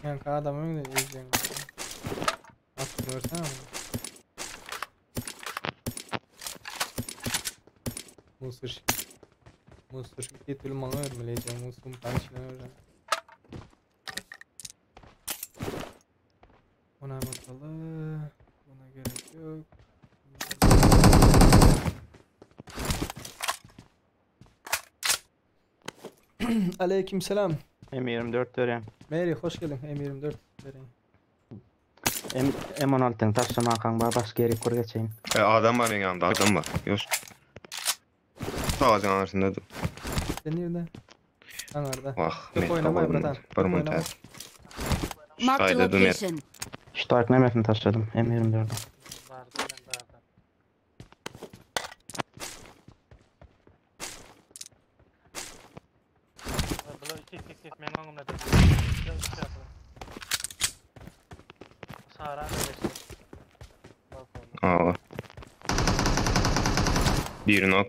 Kanka adam öyle iyice. At görsene onu. Musur. Musur titul maňa bermeli Musum tanşyna öyle. Ona bakalım. Buna gerek yok. Aleykümselam. M24 vereyim. Mary hoş geldin. M24 vereyim. M M16'ny taşlama kan başka yere kur geçeyim. E, adam var benim yanımda adam var. Yoş. Ağacın arasında dur. Sen nerede? Anarda. Vah. Yok oynama bratan. Bir Yok oynama. montaj. Marked a Sayda dur. location. Şu Dark Nemet'ini taşladım. M24'ü. Vardı ben vardı. Bular 2 2 2 men oňumda. Sara da geçti. Balkonda. Aa. Bir nok.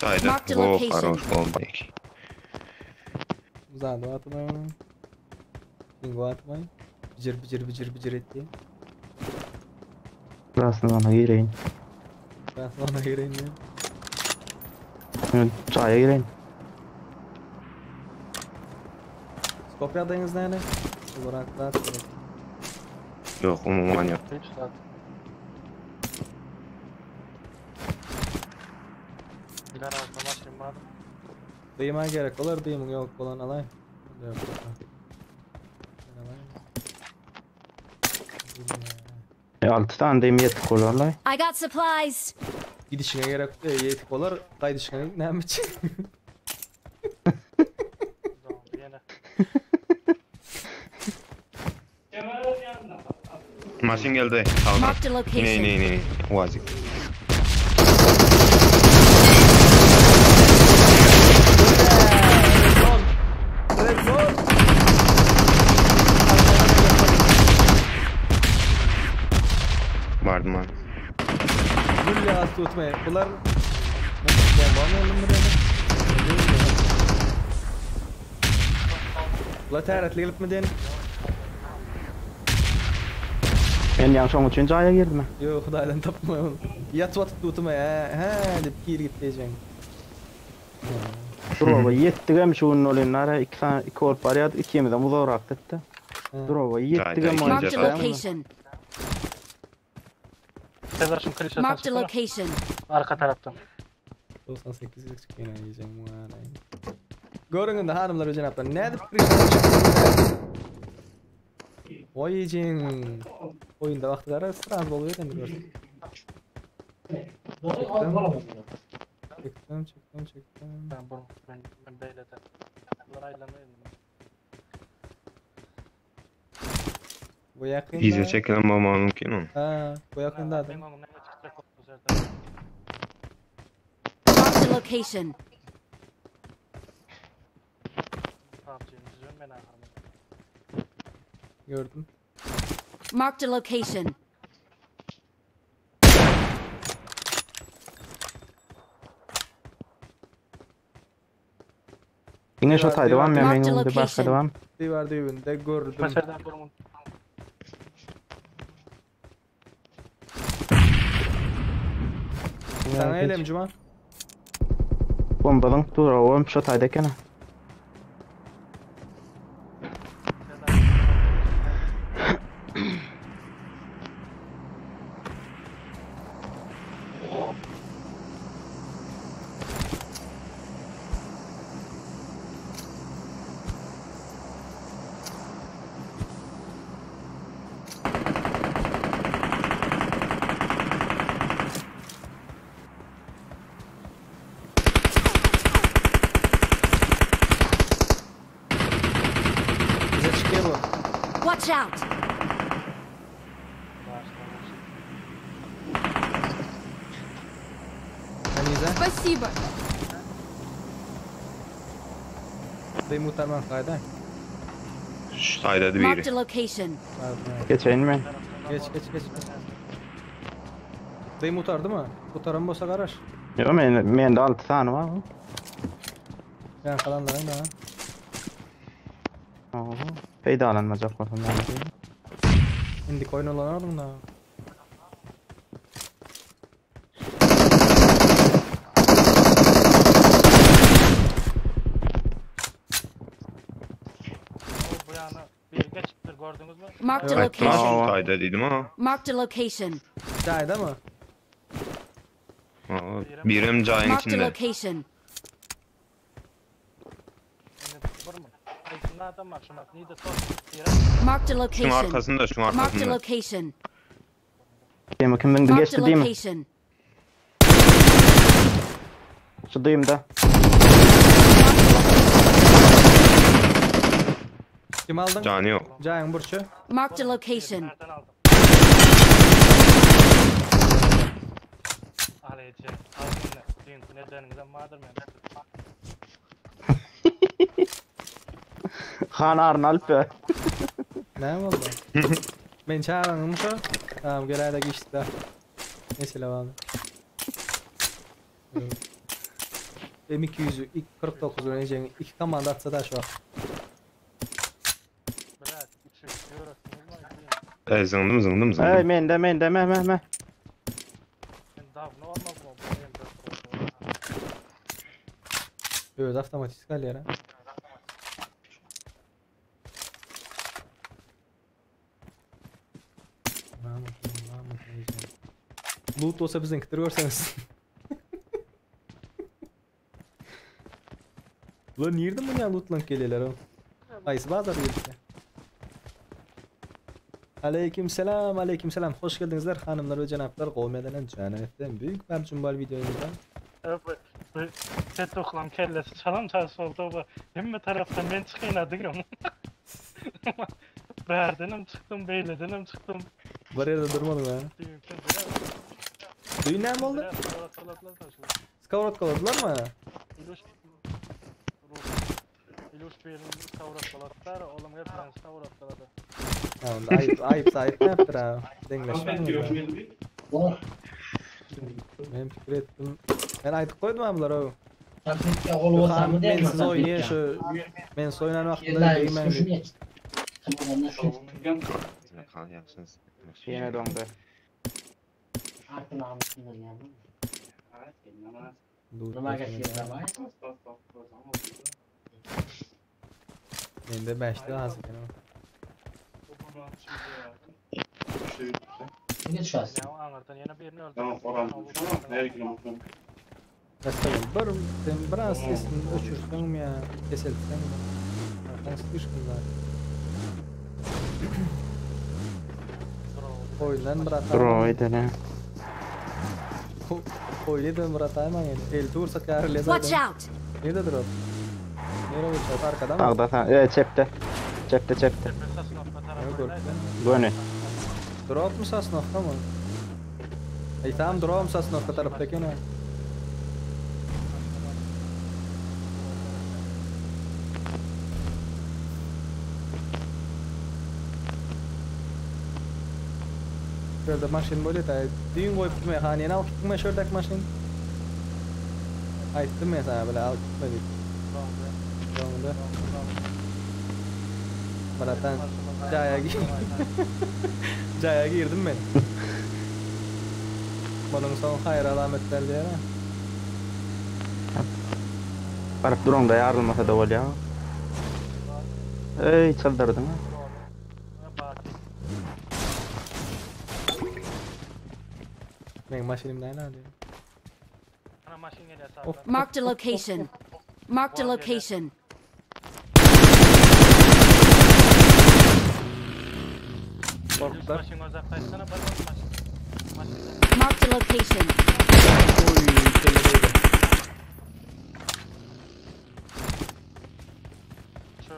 Sayda. Marked a Oh, location. haroş oldu. Uzandı atmayın. Bingo atmayın. Bıcır bıcır bıcır bıcır etti. Burasını bana gireyim. Ben sana gireyim ya. Çaya gireyim. Skop ýagdaýyňyz näme? Olarak da Yok umuman yok. Hiç zaten. Garajda maşyn var. Dıyma gerek olar, dıyımın yok olan alay. Yok. Ben alayım. E, 6 tane deyim yetik olarlar. I got supplies. Gidişine gerek e, yetik olar, gaýdyşyna näme üçin? Zombi ýene. Maşyn geldi. Sağda. Marked a Ne location. ne ne ne. Vazik. Red zone. Vardı man. Gül ya tutmaya. Bular Bomba mı elim buraya? Bular täretli gelip mi den? Ben yan şoň üçin çaya girdim. Yok Hudaydan tapmayalım. Yat atıp tutmaya. He dip gir git diyeceğim. Dur yettigem şu gün olayım nara 2 tane 2 olup barýardy, ikimiz de uzarak etdi. Dur oba yettigem Marked Marked a Marked location. Sezar şu klişe Marked a location. Arka taraftan. 98'lik çıkıyor yiyeceğim. Görün de hanımlar ve cenaplar. Ne edip Krishna çıktı? Oy yiyeceğim. Oyunda vakti gara sıraz boluyor demir görsün. Çıktım çıktım çıktım. Ben bunu ben ben beyle de. Bunlar aylanmayın. Bu yakında. İyice çekilen mama mümkün o. Ha, bu yakında Ben adam. oňum näme çykjak bu zaten. Marked a location. PUBG'nin düzgün ben ahırım. Gördüm. Marked a location. Diňe şo taýda barmy ýa Marked meň a öňümde başga-da location. barmy? Diwar düýbünde gördüm. Başardan durun. Sana elem Cuma. Bomba zyňyp dur, oem şo taýda eken. Bize çykyar bu. Watch out! Aniza. Спасибо. Dym utarman gaýda. Şu taýda Marked biri. a location. Geçeýin men. Geç geç geç. Dym utardy mı? Utaran bolsa garaş. Ýok men mende 6 sany bar. Yani kalanların da. Oho. Peýdalanmajak bolsam näme diýeyim? Indi koyun olanardyň da. Bu yana bir geçipdir gördünüz mü? Marked a Aýtdym ha location. şu taýda dedim ha. Marked a location. Jaýda mı? Ha, Birim jaýyň Marked a içinde. location. Şimdi vurma. Ay, adam var şuna. Nide top. Yere. Marked a Şuň location. arkasynda, şuň Marked a arkasynda. location. Demi kim zyňdy Marked a geçdi diými? location. Şu dymda. Kim aldın? Jany ýok. Jaýyň burçu. Marked a location. Nereden aldım? Aleyci. Al bunu. Düğün nedeninize vardır mı? Han Arnalp be. Ne oldu? Men çağıranım şu. Tamam gel hadi geçti. Neyse abi. M200 49 oynayacağın iki komanda atsa da şu. Bırak. Üçü. Ey zyňdym zyňdym Ey zyňdym. mende mende me me me. Daha ne olmaz mı? Bu M4 oldu. Öz avtomatik galera. Loot olsa bizimkidir görseniz. Ulan nereden bu ya lootlanıp geliyorlar o? Ayısı bazar geldi. Aleyküm selam, aleyküm selam. Hoş geldinizler hanımlar ve cenaplar. Qovmiyadanan cennetden büyük PUBG Mobile videomuzdan. Evet, bu set oklam kellesi çalan çalsı oldu bu. Hemme taraftan ben çıkayım adıyorum. Berdenim çıktım, beyledenim çıktım. Var yerde durmadım ha. Düğünkü biraz Düğün ne oldu? biraz kalatılar taşıdı. Skavrotkaladılar mı? İluş İluş bir kavratkalatlar, oğlum hep ben kavratkaladı. Ha, onda ayıp, ayıp, ayıp ne yaptır ha? Denleşme. Men pikir ettim. Ben aytıp koydum ha bunlara o. Gol Men siz oynayın şu. Men siz oynan wagtynda değmen. Han ýagşyňyz. Ýene doňdy. Mende 5'te hazır gene. Ya anlardan yine birini öldürdüm. Mesela bir sen biraz sesini öçürsen mi ya? Keseltsen mi? Zaten sıkışkın zaten. Oyundan bir hata. Droid ne? Oyundan bir hata hemen yani. El dursak yarı Watch out! Nerede drop? Nereye uçak? Arkada mı? Dagda sen, e, çepde. Çepde çepde. Ne gördün? Göni. Drop mu Sosnovka mı? Ey tamam drop Sosnovka tarafta ne? Şurada maşın böyle de düğün koyup gitme haneye al gitme şuradaki maşın. Aytdım ya sana böyle al gitme deyip. Öňde. Bratan, jaýa gir. Jaýa girdim men. Munuň soňy haýyr alamat däl diýýär-ä. Baryp duraňda ýarylmasa-da bolýar. Eý, çyldyrdyň-a. Meň maşynym näle alýar? Ana maşyn gelýär sağdan. Marked a location. Marked a location. Korkdular. Maşyn uzaklaşsana bak bak maşyn. Maşyn. Marked a location. Oy, kelledeydi. Şu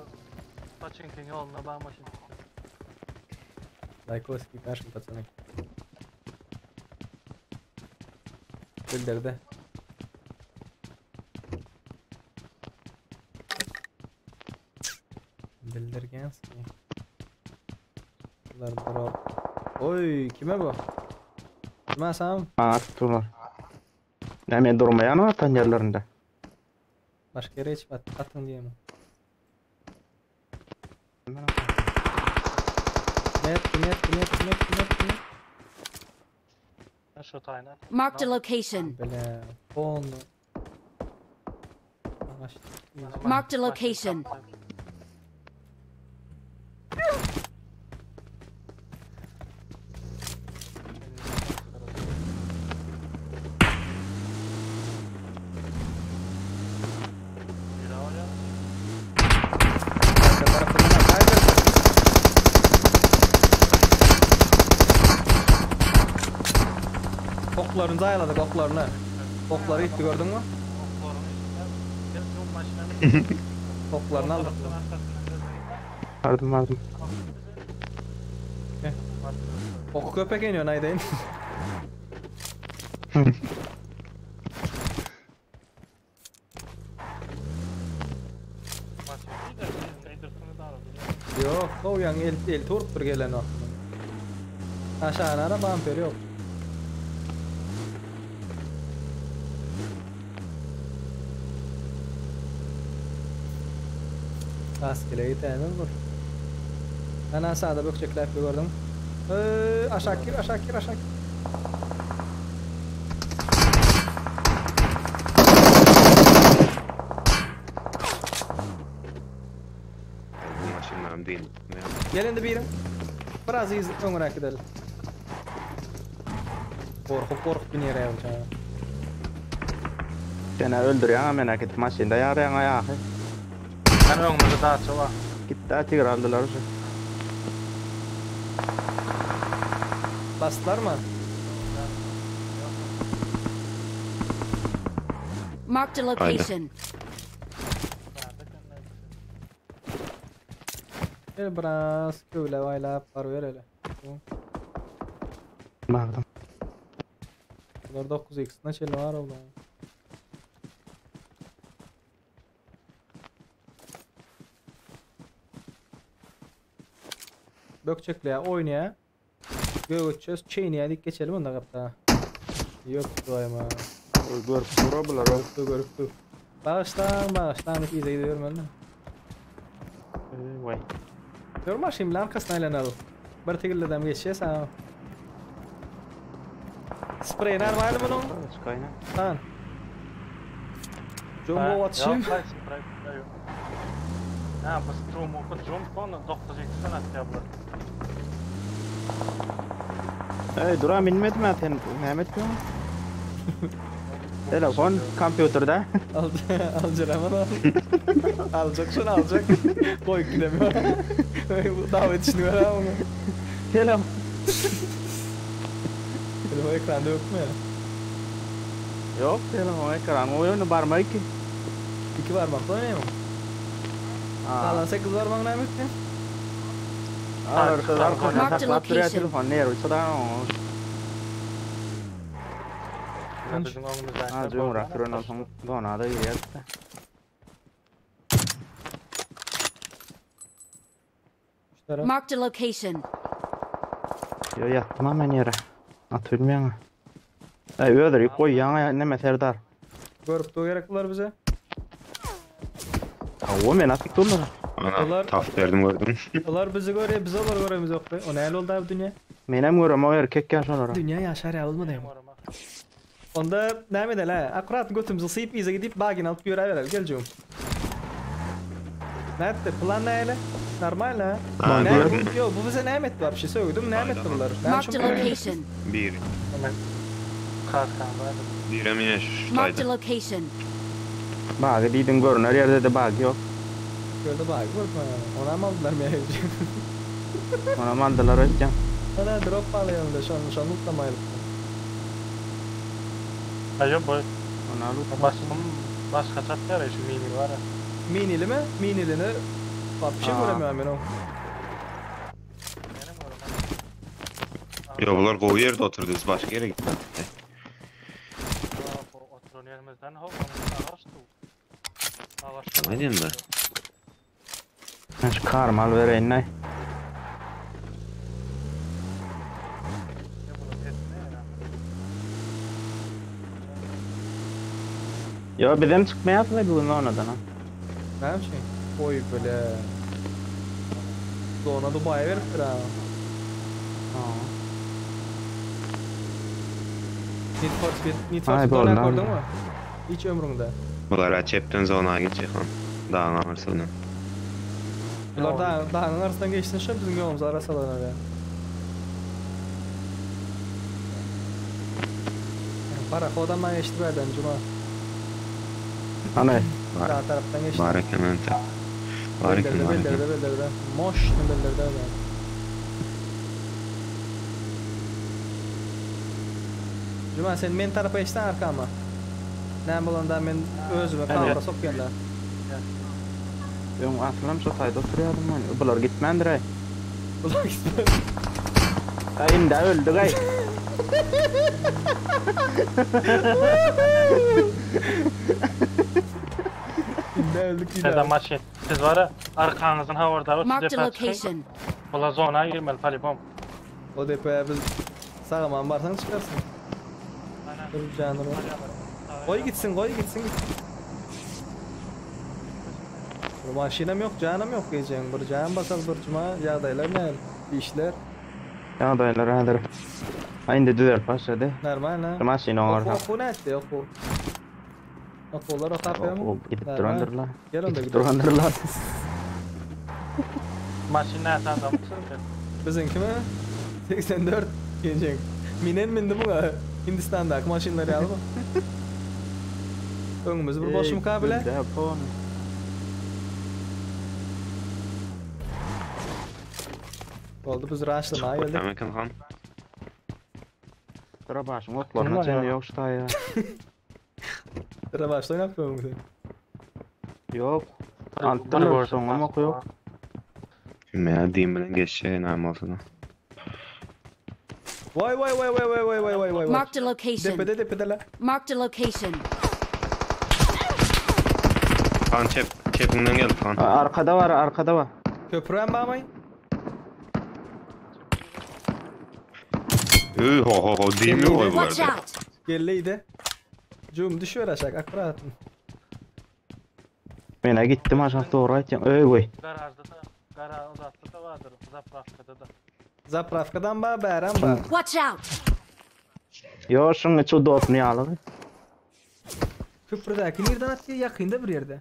Paçinkin yoluna bak maşyn. Lajkoski kaşym patsany. Bildirdi. Bildirgenski. Bular bro. Oy, kime bu? Kime sam? Maňa tutdular. Näme men durmaýan atan ýerlerinde. Başga ýere geçip at, atyň diýemi? Net, net, net, net, net, net. Şu taýna. Marked a location. Bile, polny. Marked a location. Arka tarafından at, haydi. Oklaryny zaýaladyk, oklaryny. Oklary gitdi gördün mü? Oklaryny aldyk. Bardım bardım. Oku köpek iniyor aýdaýyn. Yok, o yan el el turup bir gelen o. Aşağına ara bamper yok. Rastgele gitmem bu. Ana sağda bökçekler bir gördüm. Ee, aşağı gir, aşağı gir, aşağı gir. Bu maşynlarım değil. Gel indi birin. Biraz iz öňüräk gidelim. Korkup korkup binýär ýa. Seni öldürýän men gidip maşynda ýarýan aýagy. Ben öňümüzde dağça var. Gitdi tigir aldylar şu. Bastılar mı? Marked a location. Gel biraz köle baýlap bar bereli. Bardım. Bular 9x naçeli var oğlum. Bökçekle oynaya. Göğütçöz çeyneye dik geçelim onda kapta. Yok dayma. Görüp durabular. Görüptü görüptü. Bağışlan bağışlan iyice gidiyorum ben de. Vay. Görme şimdi arkasına aylanalım. Bir tigilledem geçeceğiz ha. Sprey nerede bunun? Çıkayna. Tamam. Jumbo atışım. Ha, bu Jumbo Jumbo 9x-den atýar bular. Ey duram inmedim ben sen Mehmet diyor. Telefon kompýuterde. Alacak hemen al. alacak şunu alacak. Koy gidemiyor. Bu davet işini ver ha bunu. Telefon. Telefon ekranda yok mu ya? Yok telefon ekran oyunu barmak ki. İki parmakla oynayayım mı? Ha. Kalan 8 parmağın ne bitti? Arkada arkada Marked a saklap duruyor location. telefon. Nerede? Şurada. Bizim öňümüzde. Ha, cumhur duran olsun. Dona da girýär. Şu taraf. Marked a location. Yo ýatdym ha men ýere. At bilmeýän. Ey öldürip goýýan näme Serdar. Görüp dur gerek bular bize. O men atyp durlar. Ana Olar- taf berdim gördüm. Olar bizi görýär, biz olary göremiz ýok be. O näle boldy abi dünýä? Menem görem o erkek ya şolara. Dünýä ýaşar ýaly bolmady hem. Onda näme edeli ha? Akkurat götümizi syýyp yza gidip bagini alyp ýöräbereli geljegim. Nätdi? Plan näle? Normal ha? Ha, Näme gördüm. bu? Yo bu bize näme etdi wapşe? Sögdüm näme etdi bular? Näme Marked üçin a bu- location. Biri. Hemen Kaskan vardı. Birem yine şu Marked a taýda. location. Bagy diýdiň görüner ýerde de bag ýok. Gördü bak görme. Ona mı aldılar mı? Ona mandalar ötýän. Ana drop alıyorum da şonu şonu tutlamayalım. Hayır bu Ona alıp başım başka çatlar ya şu mini var ya. Minili mi? Minilini bak bir şey Aa. göremiyorum ben o. Benim orum. Yo bular gowy ýerde oturdy, biz başga ýere gitdik. Oturan yerimizden ho ağaç tu. Ağaç. Ne diyorsun be? Ben şu karmal vereýin ne? Yo bizem çykmaýarsyň bugün onadan ha. Ne şey? Oy böyle. Zona Dubai'ye veripdir ha. Ha. Need for Speed, Need for Ay, Speed oynap boldy. gördün mü? Hiç ömrüňde. Bular çepden zona geçecek han. Dağın arasından. Bular da dağın arasından geçsin şu bizim yolumuz arasalar öyle. Para kodan ben geçti berden cuma. Ana Var. Dağ taraftan geçti. Var eken önte. Var eken Bildirdi var eken. bildirdi bildirdi. Moşnu bildirdi öyle. Cuma sen men tarafa geçsen arkama. Ne bolanda men özüme kavra sokýan da. Öň aslam şu taýda oturýardym men. Bular gitmändir ay. Bular gitmedi. Ay indi öldük ay. Ne öldük yine. Neden maçı? Siz var ya arkanızın havarda Marked a defa çıkın. location. Bula zona girmeli palibom. O depoya biz sağaman barsan çıkarsın. Aynen. Dur canım. Koy gitsin koy gitsin gitsin. Bir maşinam yok canım yok diyeceğim. Bir can basal bir cuma ýagdaýlar ne? İşler Ýagdaýlar häzir. Ay indi düzelip başlady. normal ha. Maşyn Oku oňarsa. oku ne etdi oku. Okular okap ya O gidip Normal. durandyrlar. Gel onda Gidip gidelim. durandyrlar. Maşın ne senden mısın? Bizimki mi? 84 diyecek. Minen mindi buna. Hindistan'daki maşinleri alma. Öňümüz bir boş mukabele. Oldu biz raşlamaya geldik. Demek eken han. Sıra başyň otlaryna çenli ýok şu taýa. Sıra başta oynatmıyorum sen. Ýok. Altdan soňam ok ýok. Ya diyeyim bilen geçecek näme bolsa da. Vay vay vay vay vay vay vay vay vay. Marked a location. Depede depede la. Marked a location. Han çep çepinden geldi han. Arkada var, arkada var. Köprü bağmayın. Üh ho ho ho diyeyim yok bu Watch arada. out! Gelleydi. Cum düşüver aşağı akkuratın. Mene gittim aşağı doğru aýtýan. Öý goý. Garajda da, garajda da vardır, zapravkada da. Zapravkadan ba bären ba. Watch out! Ýo, şuň içi dopny ýaly. Köprüdäki nereden atıyor yakında bir yerde.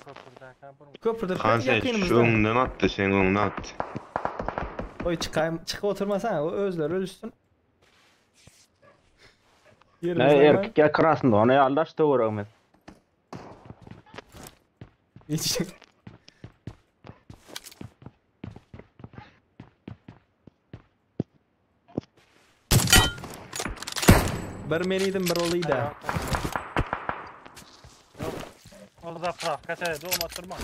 Köprüdeyken burun. Köprüde Han sen şu yakınımızda. öňünden attı, senin öňünden attı. Oy çıkayım çıkıp oturmasana o özler ölüsün. Ne Yerimizden erkek ya krasnda ona ýaldaş töweregimiz. Hiç. Bir meniydim bir oluydu. Yok. O zapravka seredi, o oturma.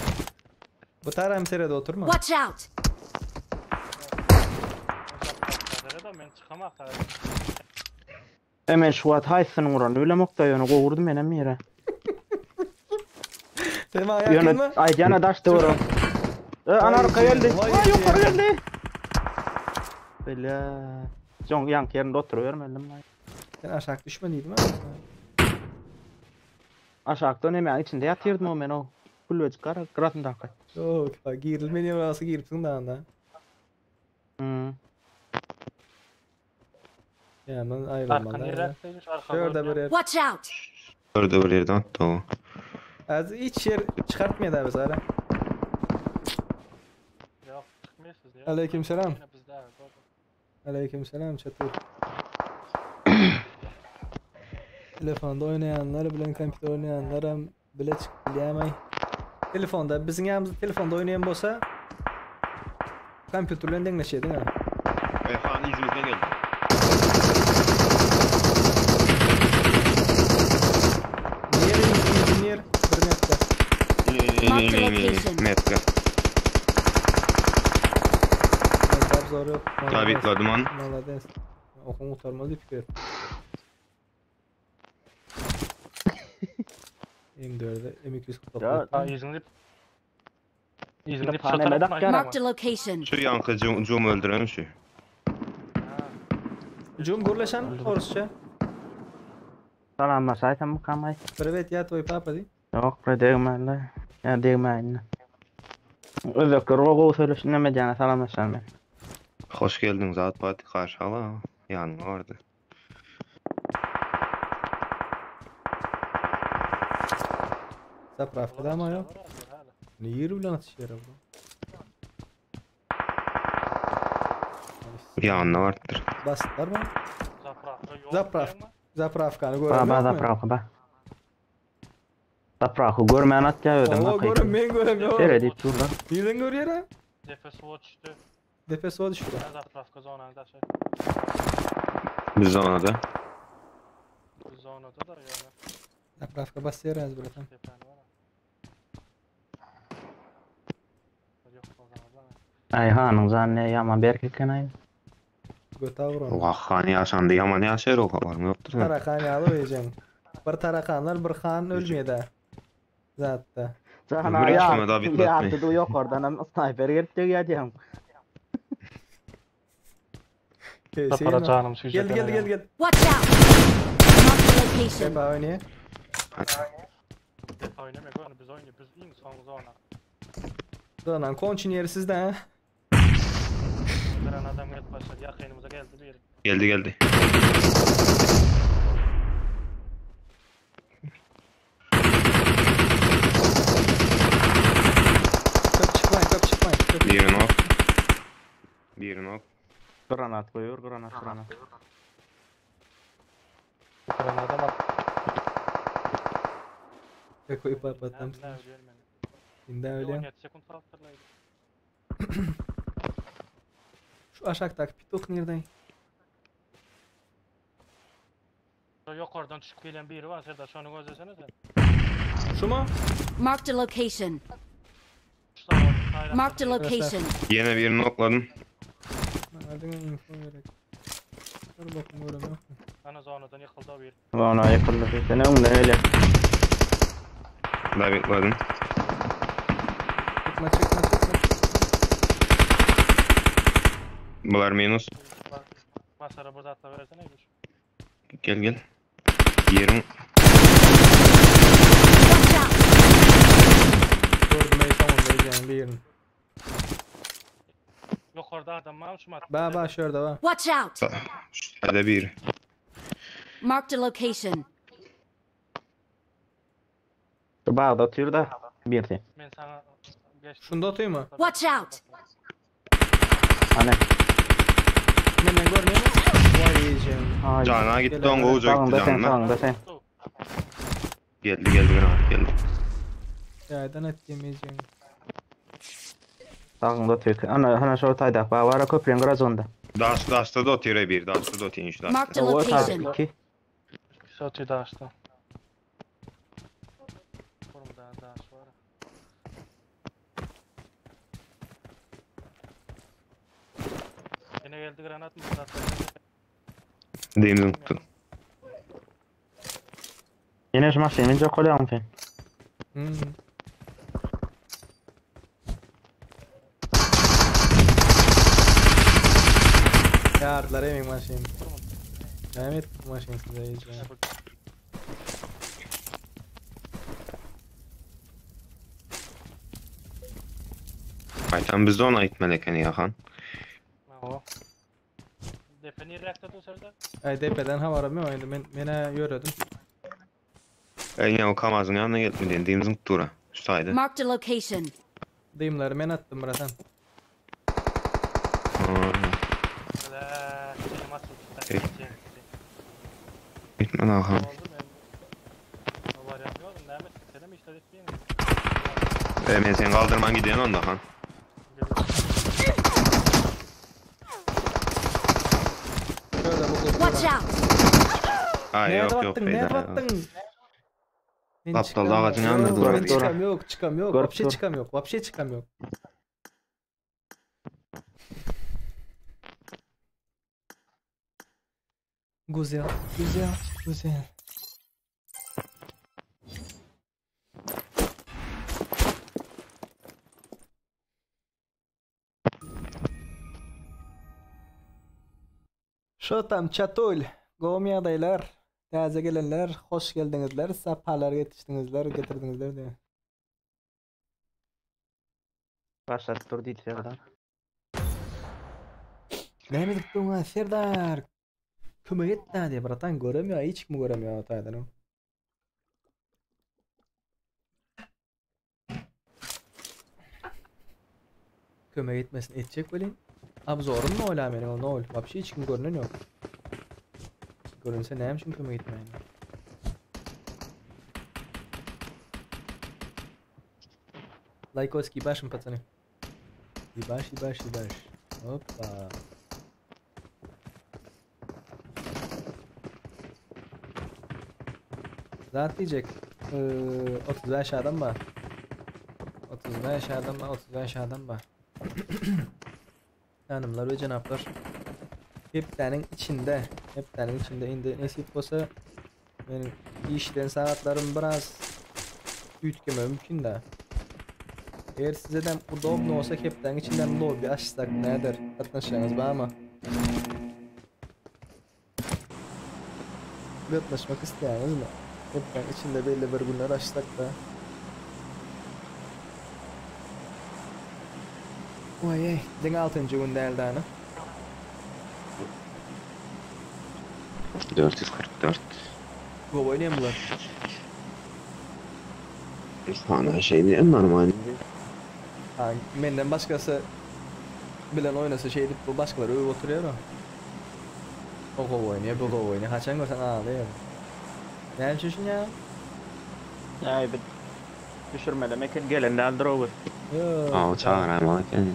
Bu taram serede oturma. Watch out! O zapravka seredi, men çıkamak. Hemen şu at haýsynyň urany bilemok da ýöne gowurdum menem ýere. Sen bana yakın Ýöne mı? aýdýana daş töwerek. E, ana arka geldi. Vay Ay ýokary ýere. geldi. Bile. Soň ýanky ýerinde oturybermedim. Sen aşağı düşmediydim ha. Aşakdan hemen içinde ýatyrdym o men o. Külbejik gara gyrasyndaky. Yok, ha, girilmeýän ýere giripsiň da anda. Hmm. Ya ben Arka ayrılmalı. nerekteymiş arka Şurada bir yer. Watch out! Orada bir yerden attı o. Az hiç yer çıkartmıyor da biz ara. Yok çıkmıyorsunuz ya. Aleykümselam. Yine bizde abi. doğru. Aleykümselam çatır. Telefonda oynayanlar bilen kompüter oynayanlar hem bile çıkıp bileyemey. Telefonda bizim yanımızda telefonda oynayan bolsa kompüterle deňleşýär ha. Ayhan izimizden geldi. Niye engineer bir map'te. Mark the location. Map'te. Mezar zor yok. Tabii Ladıman. Malades. Okun kurtarmaz diye fikir ettim. M4'e M249. Ya Ha izinli. İzinli Tane medak gel. Marked a location. Şu yankı cum, cum öldüren şu. Cum gurleşen orusça. Salamlaşaysam bu kamay. Привет, я твой папа, di. Yok be degmänle. Ya degmänle. Özbekler o gowy söyleşin näme diýene salamlaşan men. Hoş geldin Zat Fatih karşı ala. Yanına vardı. Zapravka ama yok. Ne yeri bilen atış yeri bu. Yanına vardır. Bastılar mı? Zapravka yok. Zaprav. Zapravkanı Ba göremiyor ba musun? zapravka ba. Zapravka görmän atýa ödüm. Allah görüm ben göremiyorum. Sere diýip dur lan. Nereden görüyor ha? Defe suya düştü. Depe suya düştü. Ha, Zapravka zonanın daşı. Biz ona da. Zonada da yani. Zapravka basıyor az bırakalım. Tepeni var. ha. Yok o zaman da. Ay hanyň janyny ýaman berk eken ay. Göte vur onu. Vah hani yaşandı yaman yaşar o var mı yoktur. da. Tarakan yağlı vereceğim. Bir tarakanlar bir han ölmüyor da. Zaten. Jana Ömür ya. içmedi abi, bitletme. Ýa du ýokardan hem sniper gelip degýär diýen. Zapara canım sürecek. Geldi geldi geldi geldi. Watch out! Marked a location. Depa oynuyor. Defa oynamıyor. Onu biz oynuyor. Biz en son zona. Zonan konçin yeri sizde ha. Öldüren adam gelip başladı. Yakınımıza geldi bir. Geldi geldi. Köp çıkmayın köp çıkmayın. Köp. Bir knock. Bir knock. Granat goýur, granat, granat. Öldüren adam at. Ekoyu patlattım. Ne ölüyorum ben. Şimdi öyle. 17 sekund kalktırlaydı. Şu aşağıdaki pitok nereden? Yukarıdan çıkıp gelen biri var. Serdar şunu gözlesene sen. Şu mu? Marked a location. Şu sağ- Marked a location. Yine bir knockladım. Nereden info gerek? Dur bakın göremiyorum. Ana zonadan yıkıldı o bir. Ona ýykyldy. Sen öňden öyle. Davetladım. Çıkma çıkma çıkma. Bunlar minus. Basara burada atla versene güç. Gel gel. Yerim Watch out! Gördüm ey sonunda yiyeceğim bir yerin. Yukarıda adam var mı şu mat? Ba ba şurada ba. Watch out! Şurada bir. Marked a location. Bagda otyr da birdi. Ben sana geçtim. Şunda atayım mı? Watch out! Ana. Benden görmüyor mu? Vay yiyeceğim. Ay. Cana gitti on kovuca gitti Sağında sen, canına. sağında sen. Geldi geldi granat geldi. Yaydan et yemeyeceğim. Sağında otyr. Ana, ana şol taýdak ba wara köprüň grazonda. Daş, daşta da oturuyor bir. Daşta da oturuyor şu daşta. Marked a O location. taýdak 2. Sotu da açtı. Kurumda daş var. Yine geldi granat mı? Zaten. Deyimden tuttu. Ýene şu maşyny jok bolýaň sen. Hmm. Yardılar emin maşin. Mehmet bu maşin size yiyeceğim. Gaýtam bizde ona gitmeli ekeni ýahan. Hawa. Depe niräkde dur Serdar? Ay depeden habarym ýok indi men menä ýöredim. Eý ýa o Kamazyň ýanyna gelipmi diýen diýim zyňyp dura. Şu taýda. Marked a location. Dymlary men atdym bratan. Bile, elim açyldy. Ey. Gitme lan han. Oldu men. O varyant yok. Näme senem işler etmeyin. E, men seni kaldırman gidiyorsun onda han. Şöyle bu Watch out! Ay Näde yok yok batdyň? Näde peýda. batdyň? Men Gapdalda çykam- agajyň ýanynda Yok, durar. men Çykam yok, çykam yok. Görüp Vapşe dur. çykam yok, vapşe çykam yok. Güzel, güzel, güzel. Şo tam çatul, gowy ýagdaýlar, täze gelenler, hoş geldiňizler, sapalar getişdiňizler, getirdiňizler diýe. Başlat dur diýdi Serdar. Näme edip durňa Serdar? Kömek et da diýe bratan göremiyor, hiç kim göremiyor taýdan. Kömek etmesin etjek welin. Abzorum ne ola meniň o nol. Вообще hiç kim görünen yok. Görünse näme üçin kömek etmeýin? Лайкоски башим, пацаны. Ебаш, ебаш, ебаш. Опа. Zat diýjek. Ee, 35 adam bar. 35 adam bar, 35 adam bar. Hanımlar ve cenaplar. Heptäniň içinde, heptäniň içinde indi nesip bolsa benim işden saatlarım biraz üýtgeme mümkin da. Eğer size de udobno olsa heptäniň içinden lobby açsak näder? Gatnaşýaňyz barmy? Gatnaşmak isteýäňiz mi? Heptäniň içinde belli bir günler açsak da. Oý ey, diňe 6. gün däldi ana. 444. Gowy oýnaýan bular. Sana şey diyen normal. Ha, menden başkası bilen oynasa şey edip bu başkaları övüp oturuyor o. O gowy oýnaýar, bu gowy oýnaýar. Haçan görsen ağlaýar. Näme üçin şun ya? Ay bir düşürmeli eken gelen däldir o gün. Yok. Aa o çağıran eken.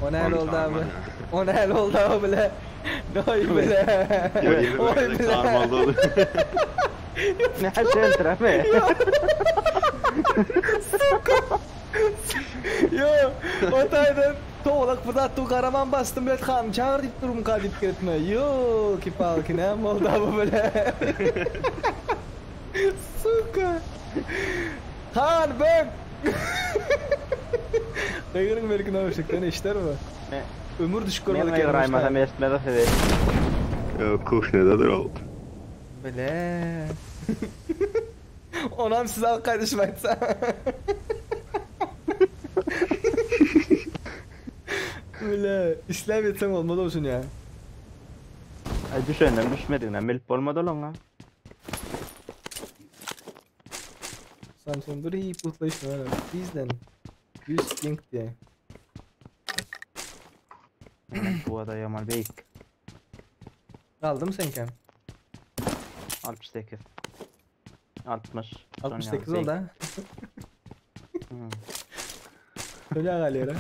O ne Onu oldu abi? çağırmadı. O ne oldu abi bile? Oy bile. Oy bile. Çağırmalı oldu. Ne şeltir abi? Yo, o taydan toğlak bu da tu karaman bastım bile kan çağır deyip durum ka deyip gitme. Yo, ki palki ne oldu abi bile? Suka. Han ben. Dayının belki ne olacak işler mi? Ne? Ömür düşük Men görmedik gaýraýmasam eşitmez sizi. Yok kuhnadadır o. Bile. Onam size al kardeşim aytsa. Bile. İslam etsem olmadı olsun ya. Ay düşenden düşmediğine bilip bolmady ola. Samsun dur iyi putlaşma öyle. Bizden. 100 ping diye. Bu ada yaman beyik. Aldım senken. 68. 60. 68 oldu ha. Hmm. Öyle galera.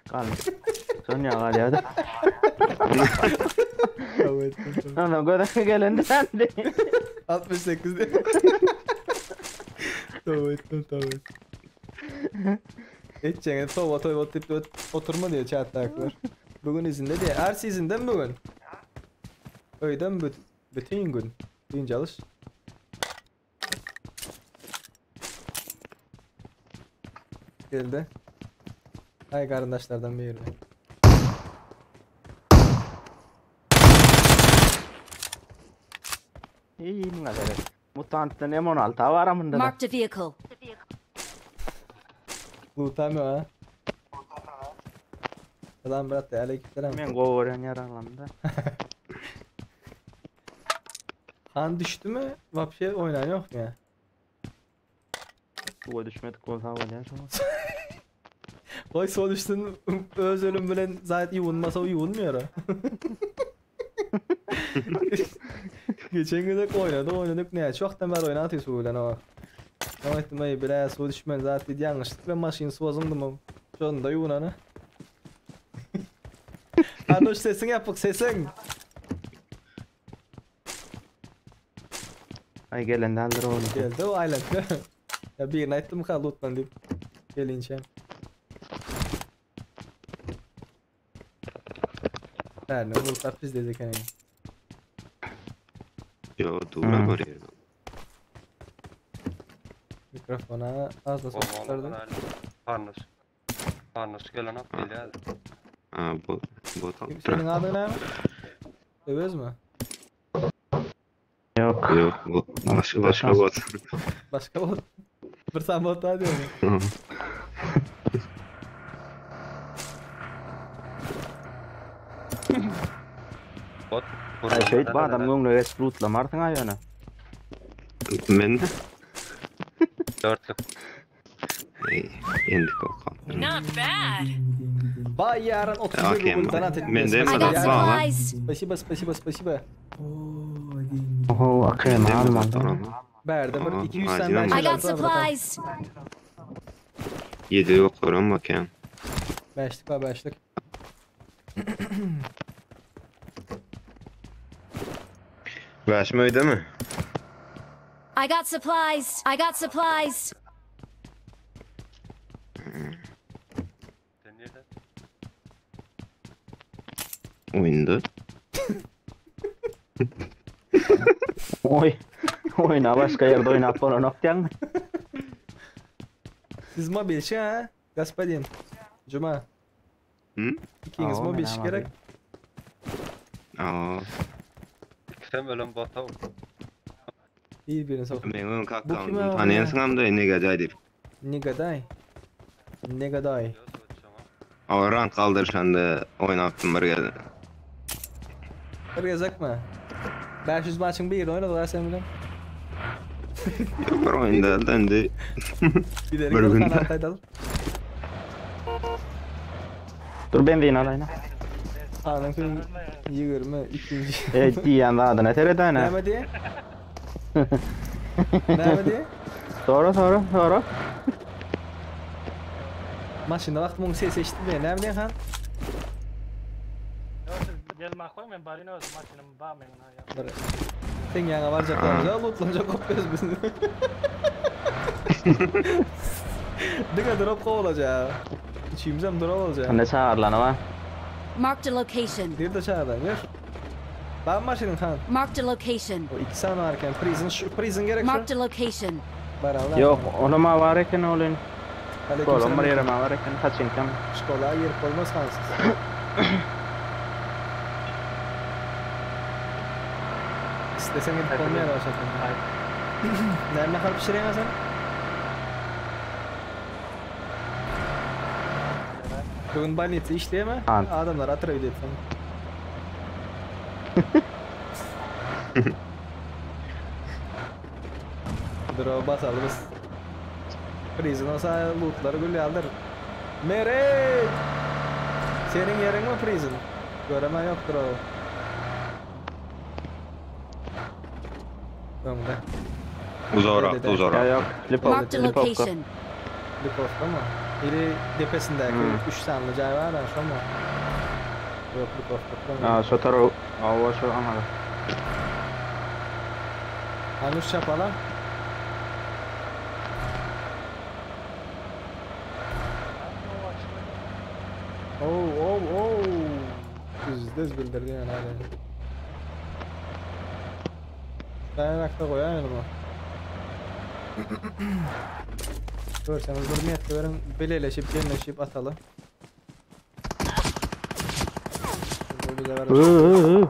Kal. Sonya galýar. Evet. Ondan göze gelenden de. 68 diye. Tamam ettim tamam ettim. Edeceğine tova tova tip oturma diye chat'takiler. Bugün izinde diye. Her izinde mi bugün? Öýden bütün gün. Dynç alış. Geldi. Ay kardeşlerden biri. İyi mi kadar? Mutantdan M16 bar amynda. Marked a vehicle. Lutam yok ha. Selam brat aleykümselam. Men gowy görýän ýaraglamda. Han düşdü mü? Vapşe oynan yok mu ya? Suwa düşmedik bolsa bolýar şoňa. Goý suwa düşsün öz ölüm bilen zat ýuwunmasa ýuwunmaýar. Geçen gezek oýnadyk oýnadyk näçe wagtdan bäri oýnaty suw bilen o. Soň aýtdym eý bile suwa düşmeli zat diýdi ýalňyşlyk bilen maşyn suwa zyňdym. Şonda ýuwunany. Anuş sesiň ýapyk sesiň. Ay gelen däldir oğlum. Geldi o aýlanyp. Ya birini aýtdym ka lootlan diýip. Gelinçe. Bärine lootlar biz dedik hani. Yo dura Hmm. görýär. Mikrofona az da sokuşlardı. Parnos. Parnos gelen hap gelýär. Ha bu bot Senin adın ne? Öwez mi? Yok. Yok bu başka başka bot. Başka bot. Bir sen bot daha diyorum. Bot. Ay şeýdip adam öňüne geçip lootlamarsyň aý ýöne. Men Dörtlük. Ey, endik okam. Not bad. Bay Yaran 31 Okey, rubl donat etmiş. men de I got Bala. supplies. Спасибо, спасибо, спасибо. Oho, akym almadı. Bärde bir Aha, 200 acilen tane I got supplies. 7 yok oran bakayım. Beşlik var beşlik. Başım öyle mi? I got supplies. I got supplies. Sen nerede? Oyunda. Oy. Oýna başga ýerde oýnap bolanok diýäňmi? Siz mobilçi ha? Господин. Cuma. Hı? İkiniz Aa, mobilçi men gerek. Aa, Sen ölen bota. İyi birini sok. men onun Bu kim kakam. abi Tanıyansın hem de ne gacaydı. Nigaday. Nigaday. Ama rank kaldırışanda oynattım bir geldi. Bir gezek mi? 500 maçın bir oynadılar sen bilen. Yok bir oyunda döndü. Gidelim Bir günde. kanat aydalım. Dur benzin alaýyn. Anın gün 22. E diýen zadyna seredäne. Näme diye? Näme diye? Sonra sonra sonra. Maşında wagt muň ses eşitdi. Näme diye han? Gelme koy men barino öz maşynym ba men ya. Bir Sen ýaňa barjaklar, lootlanjak kopýas biz. Diňe drop kowulacak. Üçümüzem drop olacak. Ne çağırlany var? Marked a location. Bir de çağırdan gör. Ben maşının han. Marked a location. O iki saniye varken prison şu prison gerek şu. Marked a location. Beraber. Yok, onu ma var eken olun. Aleykümselam. Şkolam bir ýere ma var eken, kaçynkam. Şkola yer olmaz hansız. İstesen gidip olmaya başladın. Nerede ne kadar pişiren sen? Bugün больница işleyeme. Han. Adamlar atır bir etsin. Dur basalım biz. Prison olsa lootları gülü alır. Meret! Senin yerin mi prison? Göremen yoktur o. Öňde. Uzarak, Ya uzarak. yok, Lipov, Marked a Lipovka. location. Lipovka mı? Biri depesindeki Hmm. 3 sanlı cay var ha şo mu? Yok Lipovka. Aa, şu taraf, aa, şu anladım. Anuş çapala. Oh oh oh. Düz düz bildirdi yani hadi. Ben akta koyayım mı? Görseniz bir metre verin bileleşip cemleşip atalım. Bu bize ver. Iı,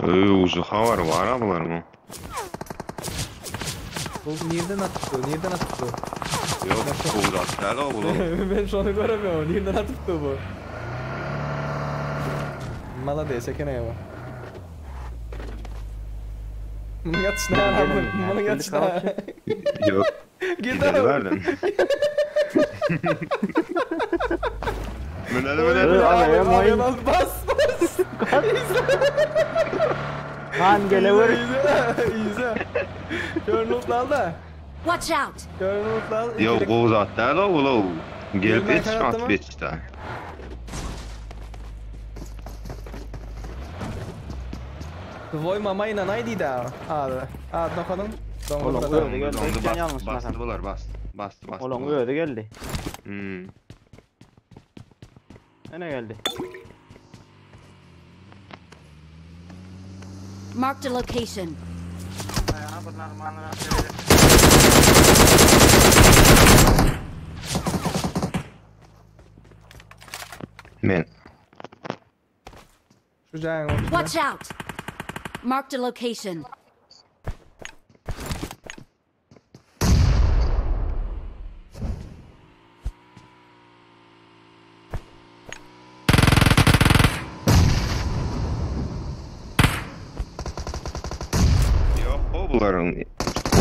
Ee, uzu havar var abiler mı? Bu nirden atypdy? Nirden atypdy? Yok, uğrat däl o bu. Ben şony göremiyorum. Nirden atypdy bu? Malades eken bu. Munuň atyşyna ýaramyn. Munuň atyşyna. Yok. Git Gideli abi. verdin. Müneli Oy, müneli. abi, Abi, abi, abi. bas bas. Han gelewer. İzle. İzle. Görün al da. Watch out! Görün al. Yok, uğrat däl o bu. Gelip Gelmän yetişme tarafta mı? atyp yetişdi. Voy mama inanay diýdi abi. Abi nokadın. Oğlum, Doňuz öyle geldi. Dondu, Sen bastı, yanlış bastı basan. bular, bastı. Bastı, bastı. Olaň bular. özi geldi. Hmm. Ene geldi. Marked a location. Ya bunlar manana verir. Men. Şu jaýyň Watch out! Marked a location. Yok, o buların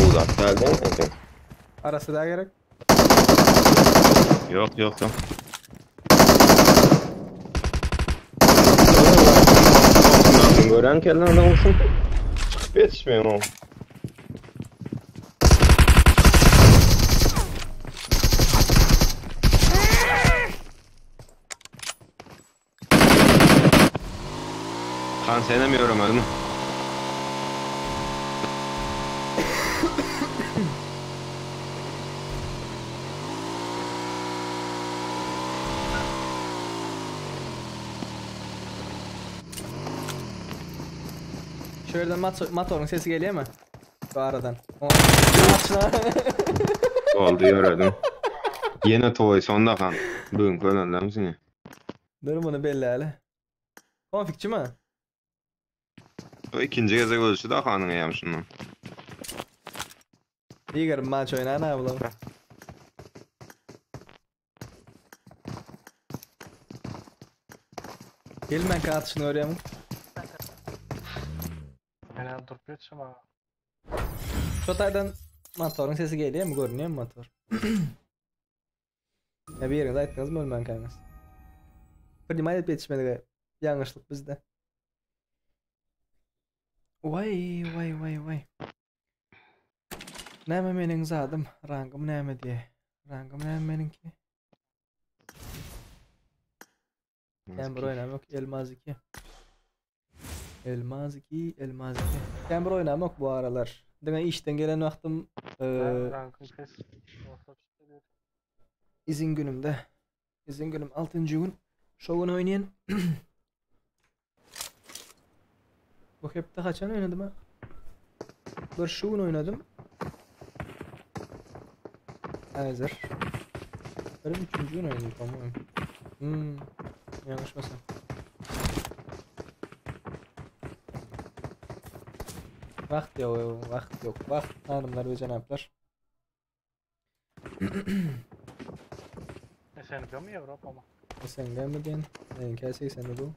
uğrat däl däl. Arası da gerek. Yok, yok, yok. Gören kellen olsun. Çıkıp yetişmiyor o. Kan sevemiyorum öyle mi? Şöyle mat motorun sesi geliyor mu? Bu aradan. O- Açla. Oldu gördüm. Yine toy sonda kan. Bugün ölenler misin ya? Dur bunu belli hele. Konfikçi mi? O ikinci gezek ölçü de kanın ya şundan. İyi görüm maç oynar ne yapalım. Gelmen kartışını öğrenim. Meni durup yetişim ha. Şu taydan motorun sesi geliyor mu? Görünüyor mu motor? ya bir yeriniz aytdınız mı ölmen kanız? Primal edip yetişmedik. Yanlışlık bizde. Vay vay vay vay. Näme meniň zadym, rangym näme diye. Rangym näme meniňki? Ben bir oynam yok. Elmaz 2. Elmaz 2, Elmaz 2. Ben bir oynam yok bu aralar. Diňe işden gelen wagtym eee, Rankın pes. Orta çıktı. izin günümde. İzin günüm 6. gün. Şo gün oynayan. Bu hepte kaçan oynadım ha? Bir şu gün oynadım. Hazır. Benim üçüncü gün oynadım tamam. Hmm. Yanlışmasam. Vakt yok, vakt yok. Vakt hanımlar ve cenaplar. SNG mi Avrupa mı? SNG mi diyen? Neyin 80 bu?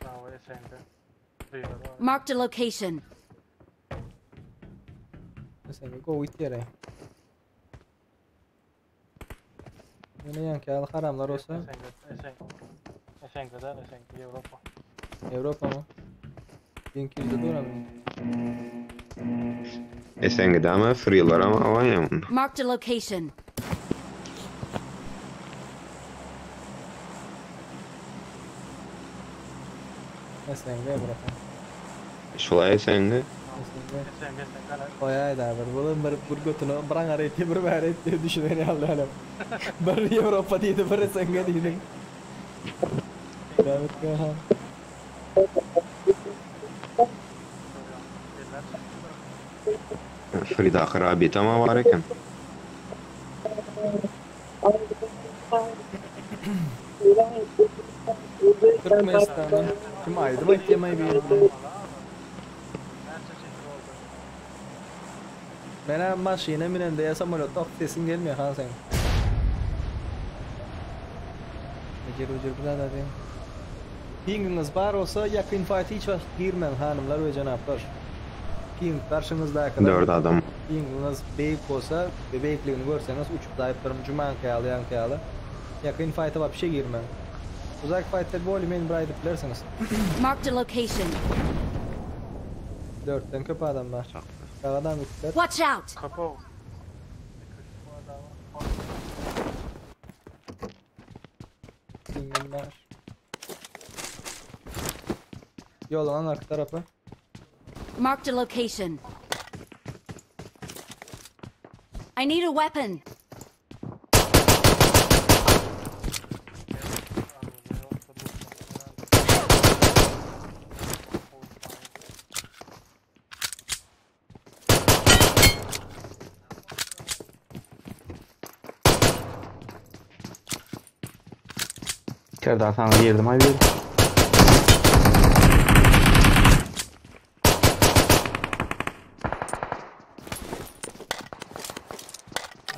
Bravo SNG. Duyuyor var. Marked a location. SNG go it yere. Yine yankı al haramlar olsa SNG, SNG. SNG'den SNG Avrupa. Avrupa mı? 1200'de doğru mu? SNG'de ama free'lar ama var ya bunda. Marked a location. SNG bırakalım. Şulay SNG. SNG. SNG SNG. Oya da bir bunun bir bir götünü bran arayıp bir bari diye düşünen yaldı hala. Bir Avrupa deydi, bir SNG deydi. Devam et ha. Eller çıktı. Frida Krabit ama var eken. Türkmenistan'dan kim aydı bak yemeği bir yerden. Nerede çekil oldu? Menä maşyna minende ýa samolýotda ok sesiň gelmeýär han seň. Bejir bejir bir zat aýdaýyn. Pingiňiz bar bolsa ýakyn faýta hiç wagt girmäň hanymlar we jenaplar. Ping garşyňyzdakylar. Dört adam. Pingiňiz beýik bolsa we beýikligini görseňiz uçup daýyp bir jumaňky ýaly ýaňky ýaly. Ýakyn faýta wapşe girmäň. Uzak faýtda bolý men bir aýdyp bilersiňiz. Marked a location. Dörtden köp adam bar. Sagadan gitdiler. Watch out! Köp-ow. Pingim bar. Ýoluň aňarky tarapy. Marked a location. I need a weapon. Serdar sana girdim ay bir.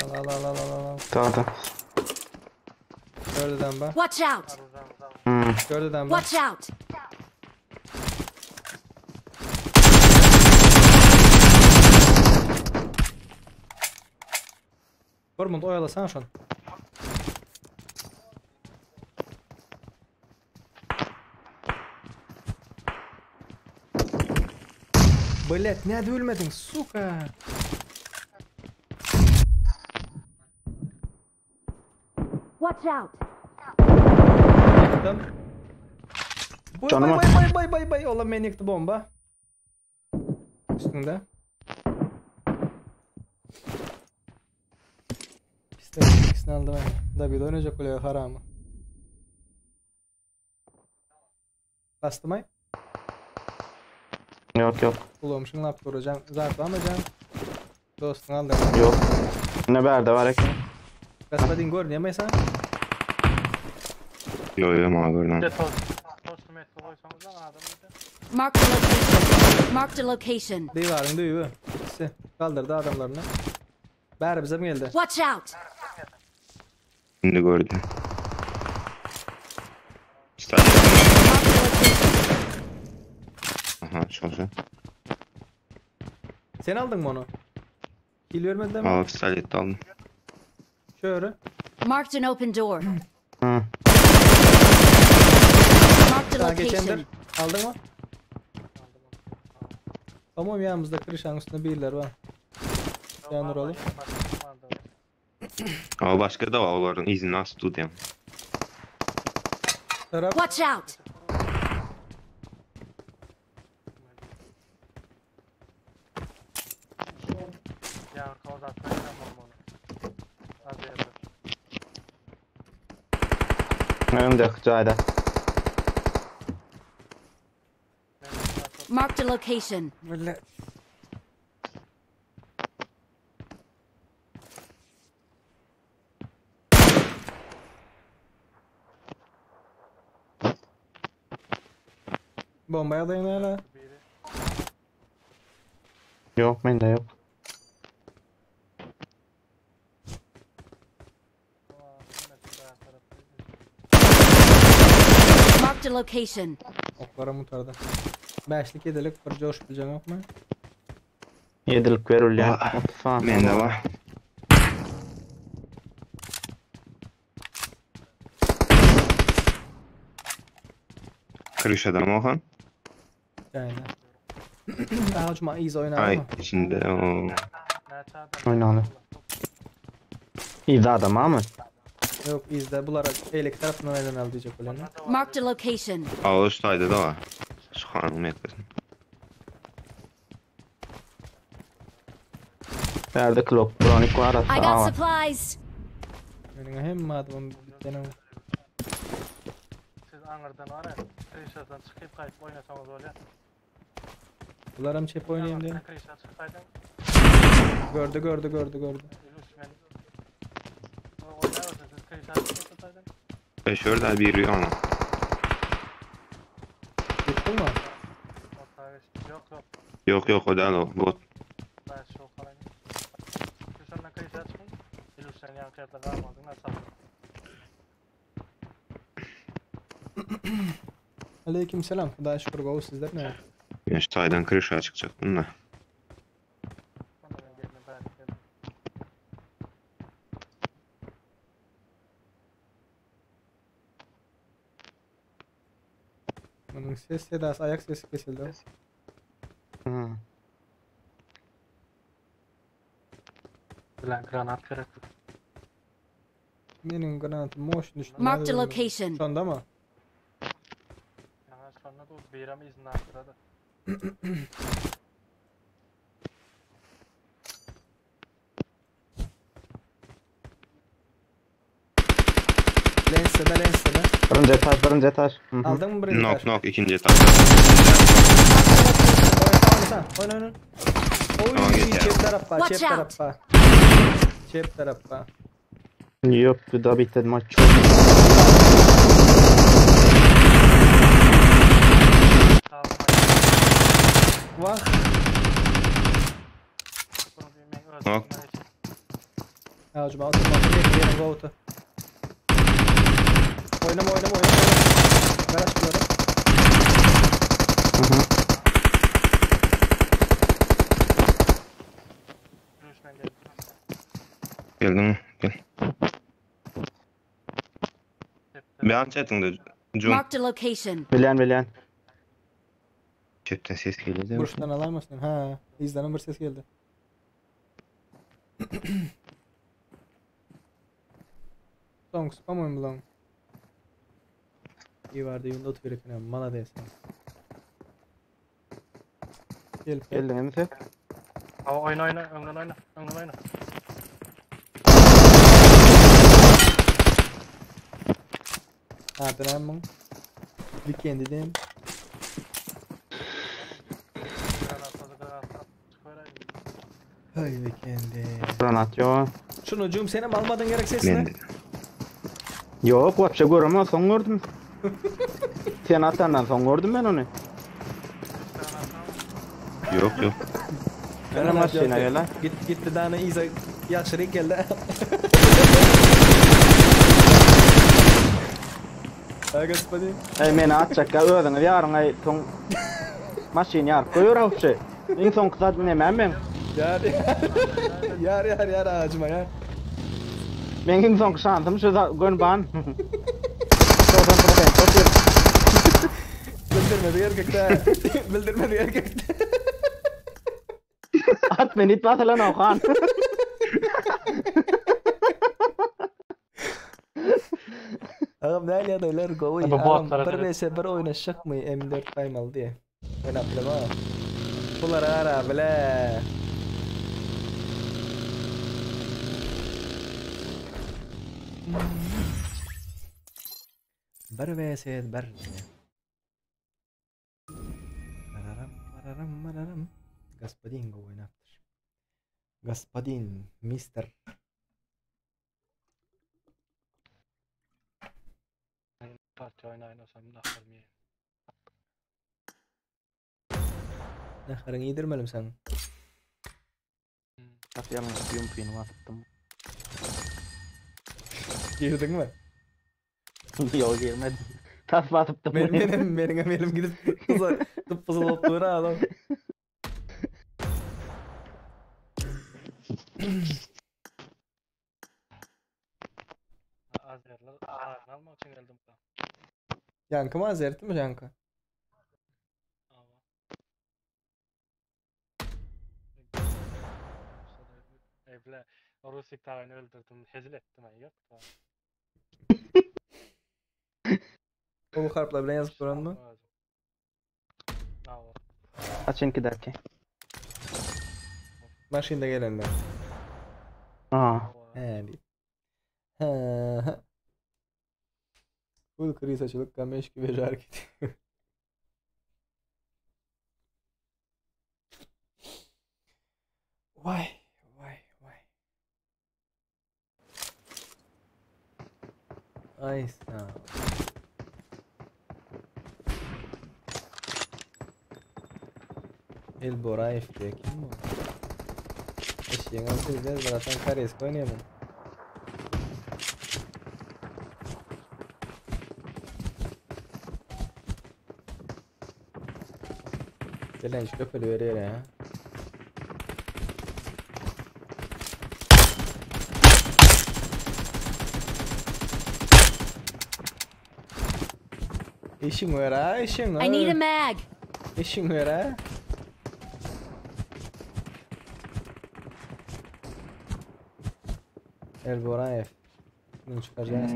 Al al al al al al. Tamam tamam. Gördüden ba. Watch out! Hmm. Gördüden ba. Watch out! Bir minut oýalasan şony. Блять, nädip ölmediň, suka? Watch out! Ýykdym. Bay Janyma. bay bay bay bay bay ola meni ýykdy bomba. Üstüňde. Pisler ikisini aldy ben. Da bir oynayacak oluyor haramı. Bastım ay. Yok yok. Ulagym lap duracağım. Zat almayacağım. Dostun aldı. Yok. Ne berde var eken. Gospodin gör näme sen? Yo yo maňa görnen. Marked a location. Marked a location. Diwaryn düýbi. İkisi. Kaldırdı adamlaryny. Bäri bize mi geldi? Watch out! Indi gördüm. Marked a location. Aha şoşa. Sen aldyň mı onu? Kill vermediler mi? Al pistolet aldım. Şöyle. Marked an open door. Hı. Marked a Daha geçendir. location. Aldın mı? Tamam yanımızda kırışan üstünde birileri var. Yan duralım. Ama başka da var onların izni nasıl tutayım. Taraf. Watch out! Önümde jaýda. Marked a location. Böyle. Bombaya dayanıyor hala. Yok mende yok. Marked a location. Oklara mutarda. Beşlik yedilik bir coş bileceğim yok mu? Yedilik verilýär. Ah, 30 saniye. Mende var. Kırış adam Ohan. Yani. Daha cuma iz oynar Ay mı? içinde o. Oýnaly. İzde adam mı? Yok izde bulara eylek tarafından elden al diyecek olanı. Marked a location. Ağız sayda da var. Şu etmesin. Berde klok kronik var I hatta. got Aa, supplies. Benim hem adamım bitene. Siz aňyrdan var ya, Krişadan çykyp gaýyp oýnasaňyz bolýar. Bular hem çep oynayayım diye. Krişa çyksaýdyň, Gördü gördü gördü gördü. Ülüş men. Oýnaýarsyň, siz Krişa çyksaýdyň. Beş orada bir ana. Gitti mi? Yok yok. Yok yok o değil o. Bot. Ben şu kalayım. Kreşe çykyň. Iluşan ýaňky ýerde galmadyň ha Aleyküm selam. Hudaýa şükür gowy sizler näme? Men şu taýdan kryşa çykjaktym da. Onda ben geldim bäri geldim. Munuň ses sedasy aýak sesi kesildi. Hı. Bilen granat gerek. Meniň granatym moş düşdi. Marked a location. Şonda mı? Ýa şonda dur birem izini artdyrady. Lensede lensede. Birinci etaj, birinci etaj. Hı hı. Aldın mı birinci Knock taş? knock ikinci etap. Oyna oyna oyna. Oy Tamam, geç çep tarapa Watch çep out. tarapa. Çep tarapa. Yok, bu da bitti maç çok. Aldım. Vah. Bunu bir men özüm. Knock. Ya cuma oturma oturma yerim go otu. Oynama oynama oynama. oynama. Ver aç bunları. Hı hı. Iluşan geldim. Geldin mi? Gel. Tepde. Bir an çatın Cum. Marked a location. Bilen bilen. Çepten ses geliyor değil mi? Burçtan alar mısın? Ha, izlenen bir ses geldi. Song spam oyun bulan. İyi vardı yunda oturuyor falan. Mala desen. Gel. Geldin mi sen? Ama oyna oyna öňden oyna. Öňden oyna. Ha, ben amın. Weekend dedim. Granat atladı granat at. Çıkıvereyim. Hay weekend. Granat yok. Şunu cum senem almadın gerek sesini. Men de. Yok, vapşe göremem, son gördüm. Sen atandan son gördüm ben onu. Granat al. Yok yok. Ben maşina gel Git gitti daha ne iza yaşırık geldi. Ha gospodin. Ey meni atacak ya özüňiz ýaryň ey soň maşyn ýaryp goýur awçy. Iň soňky zat näme men? Yar yar yar yar ağacıma yar. Men iň soňky şansym şu gön ban. 90% otyr. Bildirmedi erkekte. Bildirmedi erkekte. At meni it basylan okan. Ağam ne ýagdaýlar gowy. Bu Ağam botlara bir gerek. vs bir oýnaşak mı M4 gaýmaly diye. Oýnap ha. Bular ara bile. Bir vs bir. Mararam mararam mararam. Господин gowy oýnapdyr. Господин mister. Parti oyna oynasam nahar mı? Naharyňy iýdirmelim sen. At ýalňyş ýumpyny basypdym. Girdin mi? Yok girmedim. Tas basypdym. Benim benim benim elim gidip kıpkızıl olup dur adam. Azerler ağrını almak için geldim buraya. Yankı mı Azerti mi Yankı? Ama. Evle Rusik tağını öldürdüm. Hezil ettim ay yok da. O harfler bilen yazıp duran mı? Ama. Açın giderki. Maşında gelenler. Aa. He deyip. He. Full kriz açılık kameş gibi hareket. Vay vay vay. Ay sağ ol. El Borayev diye kim bu? Eşeğin pizdes bratan koreyski oynayamam. Gelenç köpeli veriyor ya. Işin var ha, işin var. I need a mag. Işin var ha. Elborayev. Bunu çıkaracağız.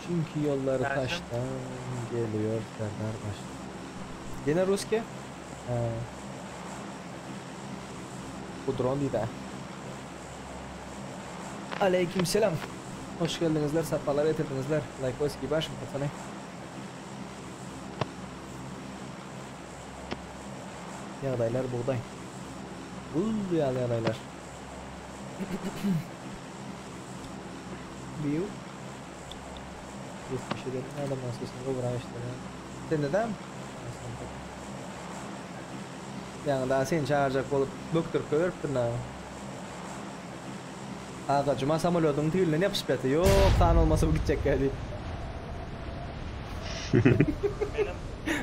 Çünkü yolları Ersin. taştan geliyor Serdar Baş. Yine Ruski. Ha. Bu drone değil ha. Aleykümselam. Hoş geldinizler, safalar getirdinizler. Like başım patane. Yağdaylar buğday. Bul yağlı yağdaylar. Biu. 77 adamdan sesini kıvran işte. Sen neden? Yani daha seni çağıracak olup doktor köveripdir na. Aga cuma samolyodyň tüýünden yapışıp ýaty. Yok, tan olmasa bu gitjek geldi.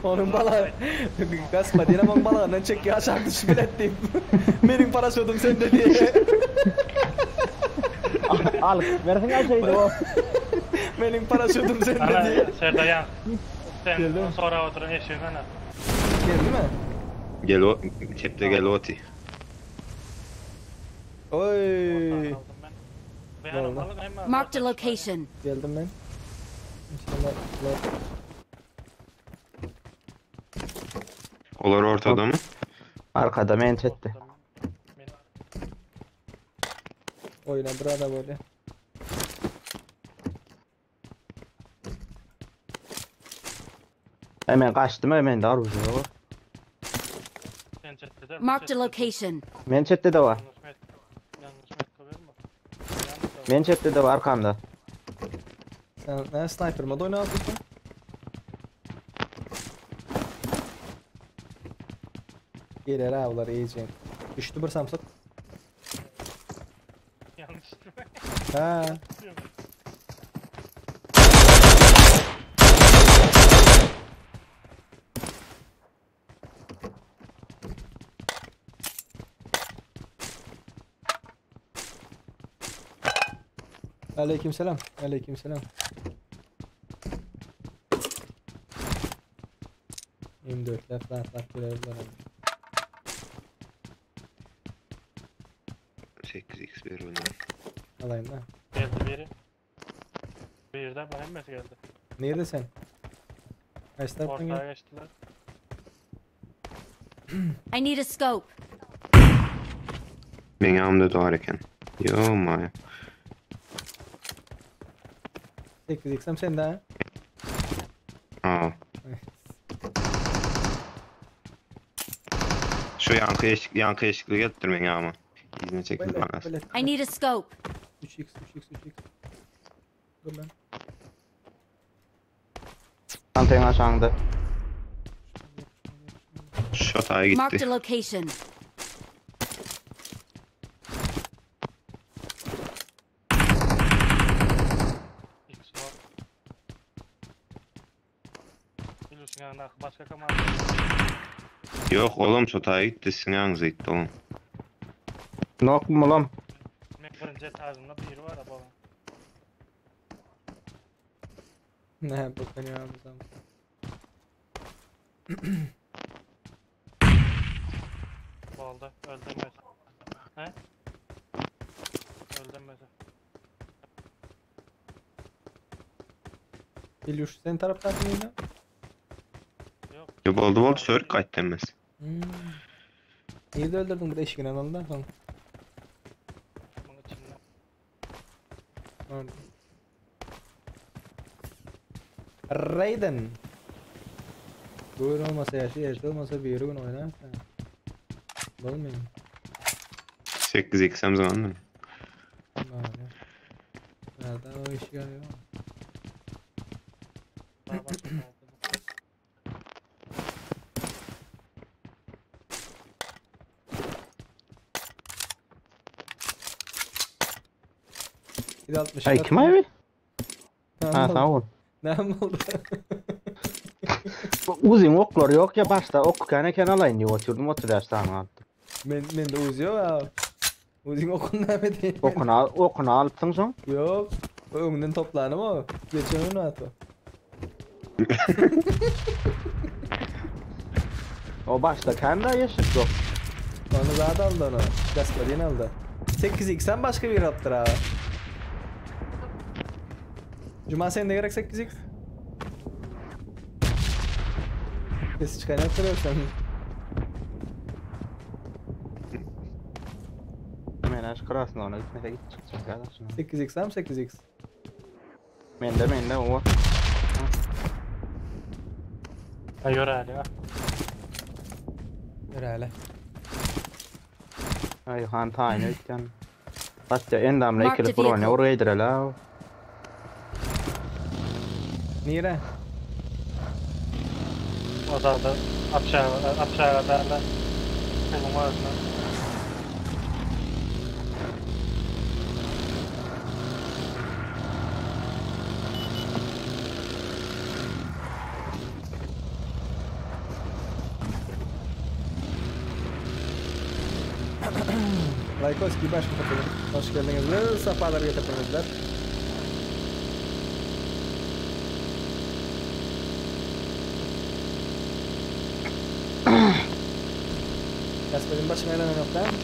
Onun bala Gospodin onun balağından çek ya aşağı düşüp bilet deyip. Benim paraşütüm sende diye. Al, versin al şeydi o. Benim paraşütüm sende Ana diye. Serdar yan. Sen Geldi mi? sonra oturan eşeğin ana. Geldi mi? Gel o çepte gel oti. Oy. Aldım ben. Ben Ne oldu? aldım hemen. Marked a location. Geldim ben. İnşallah. Olar ortada mı? Arkada men çetdi. Oyna burada böyle. Hemen kaçtım hemen de arbuzu var. Sen çetede de. Marked a location. Men çetdi de var. Yanlış met. Yanlış met koyuyor mu? Yanlış Men çetdi de var arkamda. Sen ne sniper mod oynadın? Gelir ha bunlar iyice. Düştü bir samsak. Yanlış. Ha. Aleykümselam. Aleykümselam. 24'ler falan falan görevler. 8x ver onu. Alayım da. Geldi biri. Bir de bana hemmesi geldi. Nerede sen? Kaç taraftan Ortaya gel? geçtiler. I need a scope. Ben yanımda doğar eken. Yo my. 8x'em sen de ha. Aa. Şu yankı eşik, yankı eşikliği getir ben ama. İzine çekildi Böyle, bana. böyle. I need a scope. 3x 3x 3x. Dur lan. Anten aşağında. Şu hataya Marked gitti. a location. X var. Biliyorsun yani başka kamera. Yok oğlum şu hataya gitti. Sizin yanınıza gitti oğlum. Nok mu lan? Men birinci etajında biri var ha baba. Ne bakın ya bu Oldu. Öldürmez. He? Öldürmez. İlyuş sen taraftan mıydı? Yok. Yok oldu oldu sörük kaç demez. Hmm. Niye de öldürdün bu eşiğin anından sonra? Bunun içinde. Pardon. Raiden. Bugün olmasa yaşı yaşı olmasa bir gün oynarsa. Olmuyor. 8x hem zaman mı? Abi. Nerede o işi ya? Daha başka oldu. Bir de 60. Ay kim abi? Ha sağ ol. Ne oldu? Uzun oklar yok ya başta ok kene ken alayım diye oturdum 35 tane attım. Men, men de Uzi yok ya. Uzi'nin okunu ne edeyim? Okunu al, okunu alıpsın son. Yok. O öňünden toplanım o. Geçen gün atı. O başta kendi yaşık yok. Onu zaten aldı onu. Gasparin aldı. 8x sen başka bir attır abi. Cuma sen de gerek 8x. Ses çıkan yaptırıyor sen. Men aş krasny ona gitmese git çıkacak kardeşim. 8x hem 8x. Mende mende o. Ha ýöräli ha. Öyle. Ay han tane ötken. Başta endamla Marked ikili a brony vehicle. oraya yedirela. Nire? O da da apşağa apşağa da Pulun özüne. Lajkoski baş kapatalım. Hoş geldiniz. Sapalar getirdinizler. Gasparin başına gelen yok değil mi?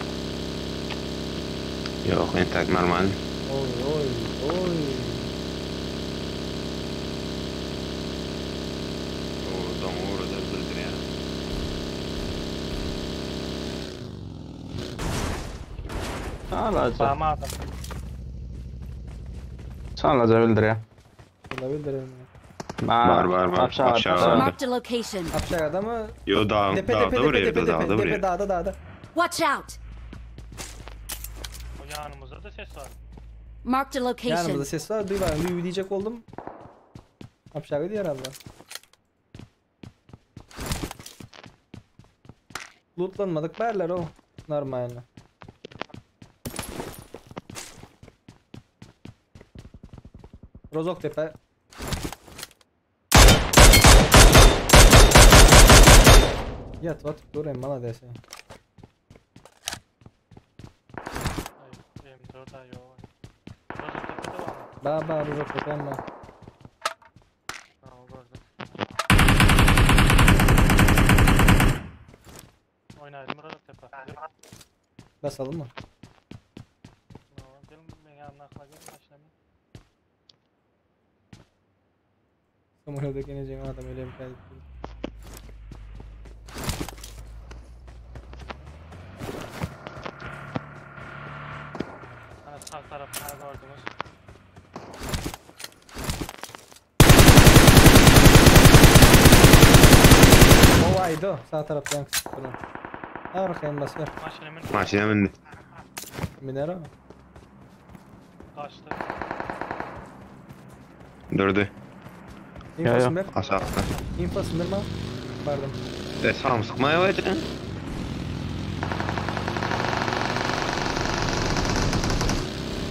Yok entek normal. Oy oy oy. O doňu orada bildirýär. Çalaca. Bama adam. Çalaca bildirýär. Olabilir mi? Var, var, var. Aşağı Aşağı. aşağı. Marked a location. Apşağıda mı? Yo dağ, Tepe dağda tepe bir tepe yerde, tepe dağda tepe bir tepe yerde. dağda dağda. Watch out! O yanımızda da ses var. Marked a location. Yanımızda ses var. Duy var. Duy diyecek oldum. Apşağı diyor herhalde. Lootlanmadık berler o. Normal. Rozok tepe. Yat vat dur malades ya. Ay M4 ay yok. Rozok tepede var mı? Ba ba Rozok tepe ama. Ha o gördüm. Oynayalım Rozok tepe. Basalım mı? Gelin ben yanına akla gel başlayalım. Samuel'de geleceğim adam öyle bir geldi. Hani sağ tarafını gördünüz. O aydı sağ taraftan kısıp Arkaya basıyor. Maşına min Maşina mindi. Biner o. kaçtı. Durdu. İnfosunu ver. Aşağıda. İnfosunu ver bana. Pardon. E samsykmaya wajä.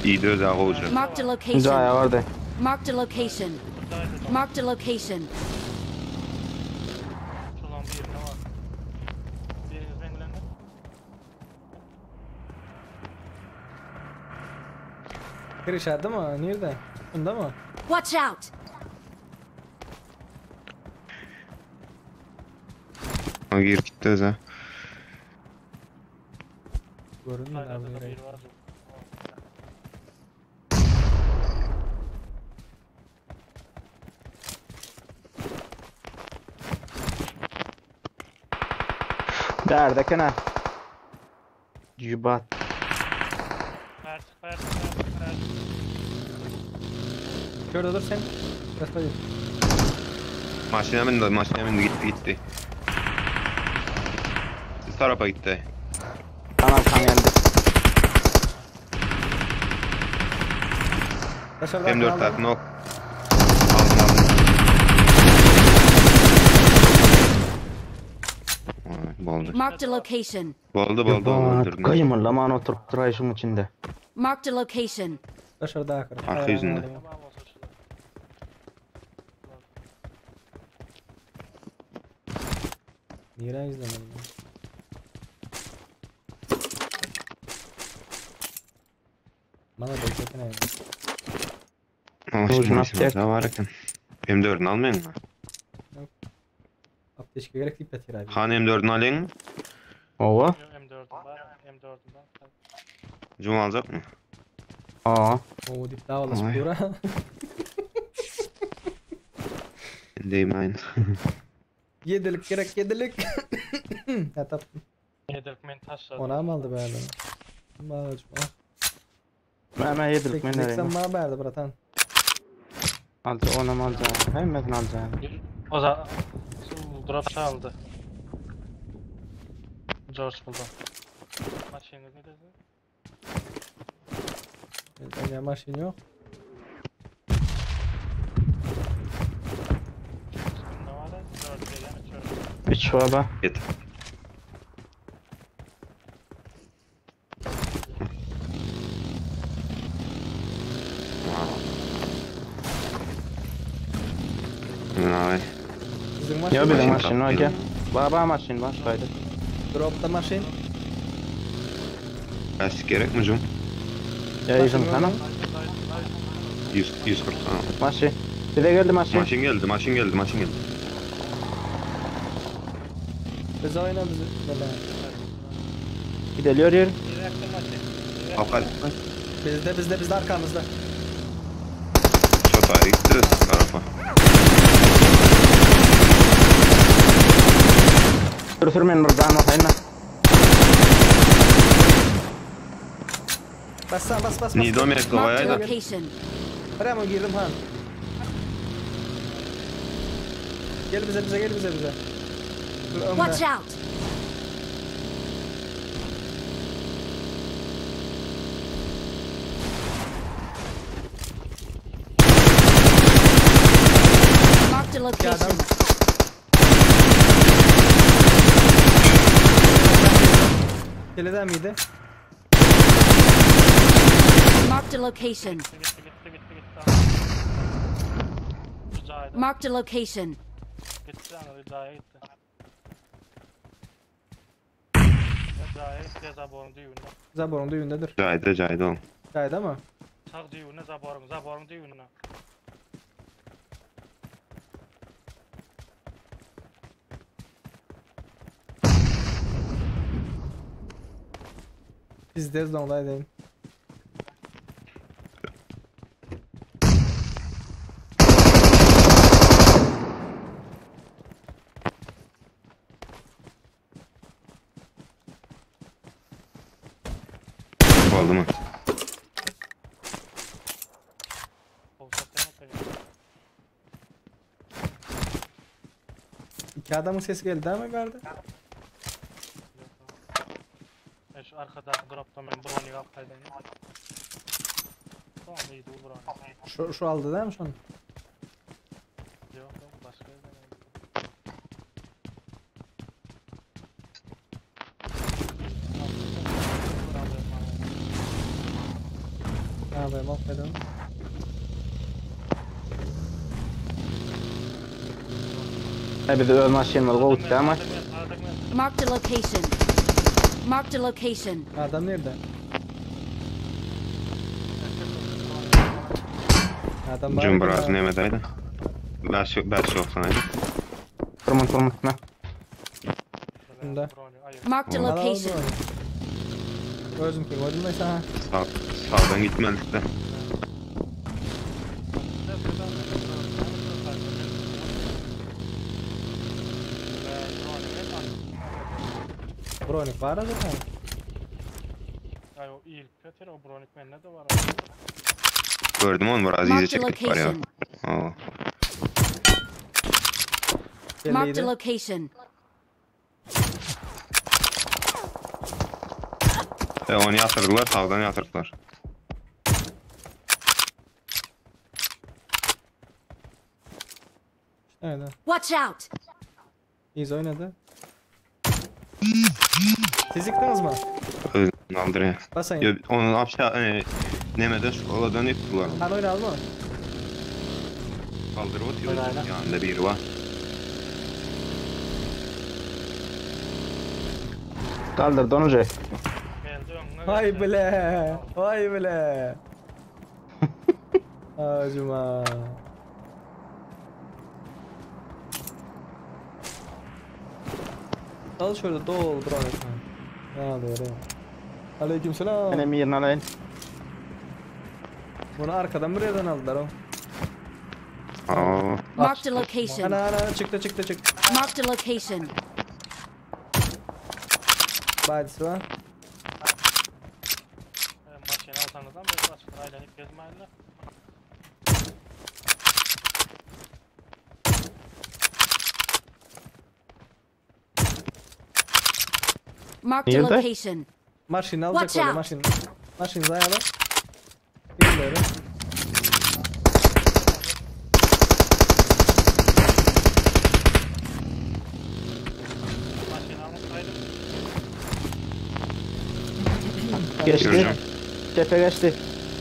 İyi öz ağa olacak. Marked a location. Jaya vardı. Marked a location. Buradaydı. Marked a location. Şulan bir yerine var. Biriniz ben bilen Bir içeride mi? Nerede? Bunda mı? Watch out! O gir gitti öze. Görünmüyor abi. Ayrıca da nereye. biri vardı. Derde kene. Cübat. Ver ver ver ver. Şurada dur sen. Biraz hadi. Maşina mindi, maşina mindi gitti gitti. Siz tarafa gitti. Tamam kan geldi. Daşarda M4 tak nok. Aldım aldım. Vay, Boldy. Marked a location. Boldy boldy öldürdüm. Gymyllaman oturyp duraý şuň içinde. Marked a location. Daşarda akyr. Arka yüzünde. Tamam olsa şurada. Nirä gizlenem? Bana da çekene. Maşyn Нужен maşyn aptek. var eken. M4'ünü almaýın mı? Apteçke gerek deyip yatyr abi. Han M4'ünü alayım mı? Owa. Yok M4'üm var. M4'üm var. Cum alacak mı? Aa. Oo dip davalaşıp Oy. dura. Deyim aynı. Yedilik gerek yedilik. Ya tapdym. Yedirip men taşladım. Ona mı aldı be adam? Bağacım ah. Mä mä yedirip men Seksen nereye? bana verdi bratan. Alca onam alca. Hemmesini alca. O zaman drop çaldı. George buldu. Maşyny ne dedi? Ýa maşyn ýok. Ne var? 4 gelen içiyorum. Üç baba. Git. Wow. Abi. Biziň maşyn. Ýa biziň Maşyn maşyn var tapdym. gel. Baba maşyn var şaýda. Dropda maşyn. Lastik gerek mi Cum? Ya ýygyň sana. 100 140 ha. Maşyn. Bize geldi maşyn. Maşyn geldi, maşyn geldi, maşyn geldi. Biz oyna bizi. Bela. Gideliyor yer. Kapat. Bizde bizde bizde arkamızda. Çok ayrı gitti tarafa. Sür sür men bir can basayyn. Bas sen bas bas bas. Nido mekli Marked a goýaýda. location. Remo girdim han. Gel bize bize gel bize bize. Dur öňde. Watch out! Marked a location. Keleden miydi? Marked a location. Gitti gitti gitti gitti. Ricaydı. Marked a location. Gitti yani Ricaya gitti. Ricaya gitti zaborun düğününe. Zaborun düğündedir. Cayda cayda ol. Cayda mı? Sağ düğününe zaborun, zaborun düğününe. Biz de zondaydı. Boldy mı? Olsa sen İki adamın sesi geldi değil mi verdi? Ben şu arkadaki dropta ben brownie alsaydım. Tamam iyiydi bu brownie. Şu, şu aldı değil mi şunu? Yok yok başka yerden aldım. Ha ben aferin. Ha bize öz maşynymyz gowutdy ama. Marked a location. Marked a location. Adam nerede? Adam var. Cum biraz nemedaydı. 5 5 yoksanaydı. Turmun turmun. Ne? Bunda. Marked a Al, Al, al location. bunu. Özüm ki koydum da sana. Sağ, sağdan gitmelidik de. Bronik var zaten. Ay o ilk kötü o brownie bende de var. Gördüm onu biraz iyice Marked a çektik var ya. location. Oo. Marked a Belliydi. location. E onu yatırdılar, sağdan yatırdılar. Watch out! Yz oynady. Siz ýykdyňyzmy? Özüni aldyrýar. Basaýyn. Ýa onu apşa e, nemede şkoladan ýykdylar. Han oýnalymy? Kaldyryp otyr. Oýnaýla. Ýanynda biri bar. Kaldırdı onu je. Geldi öňüne. Vay geçdi. bile. Vay bile. Acıma. Al şöyle doldur abi. Ne alıyor ya? Aleykümselam. Ben emirini alayım. Bunu arkadan buraya aldılar o. Aa, Marked a location. Ana ana çıktı çıktı çıktı. Marked a location. Badisi var. E, Maşini alsanızdan beri açıklar aylanıp gezmeyenler. Marked a Nerede? location. Maşini alacak Watch öyle out. maşin. Maşin zayalı. Bilmiyorum. Maşini almasaydım. Geçti. Göreceğim. Çepe geçti.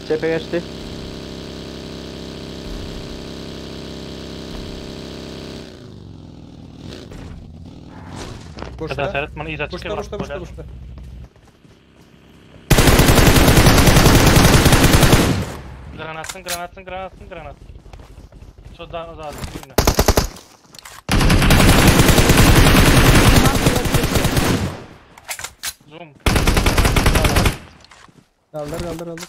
Çepe geçti. Kadar Boşta. seyret bana iyice Boşta çıkıyor. boşta boşta boşta. Granatsın granatsın granatsın granat. Şu da o da yine. Marked a location. Zoom. Kaldır kaldır kaldır.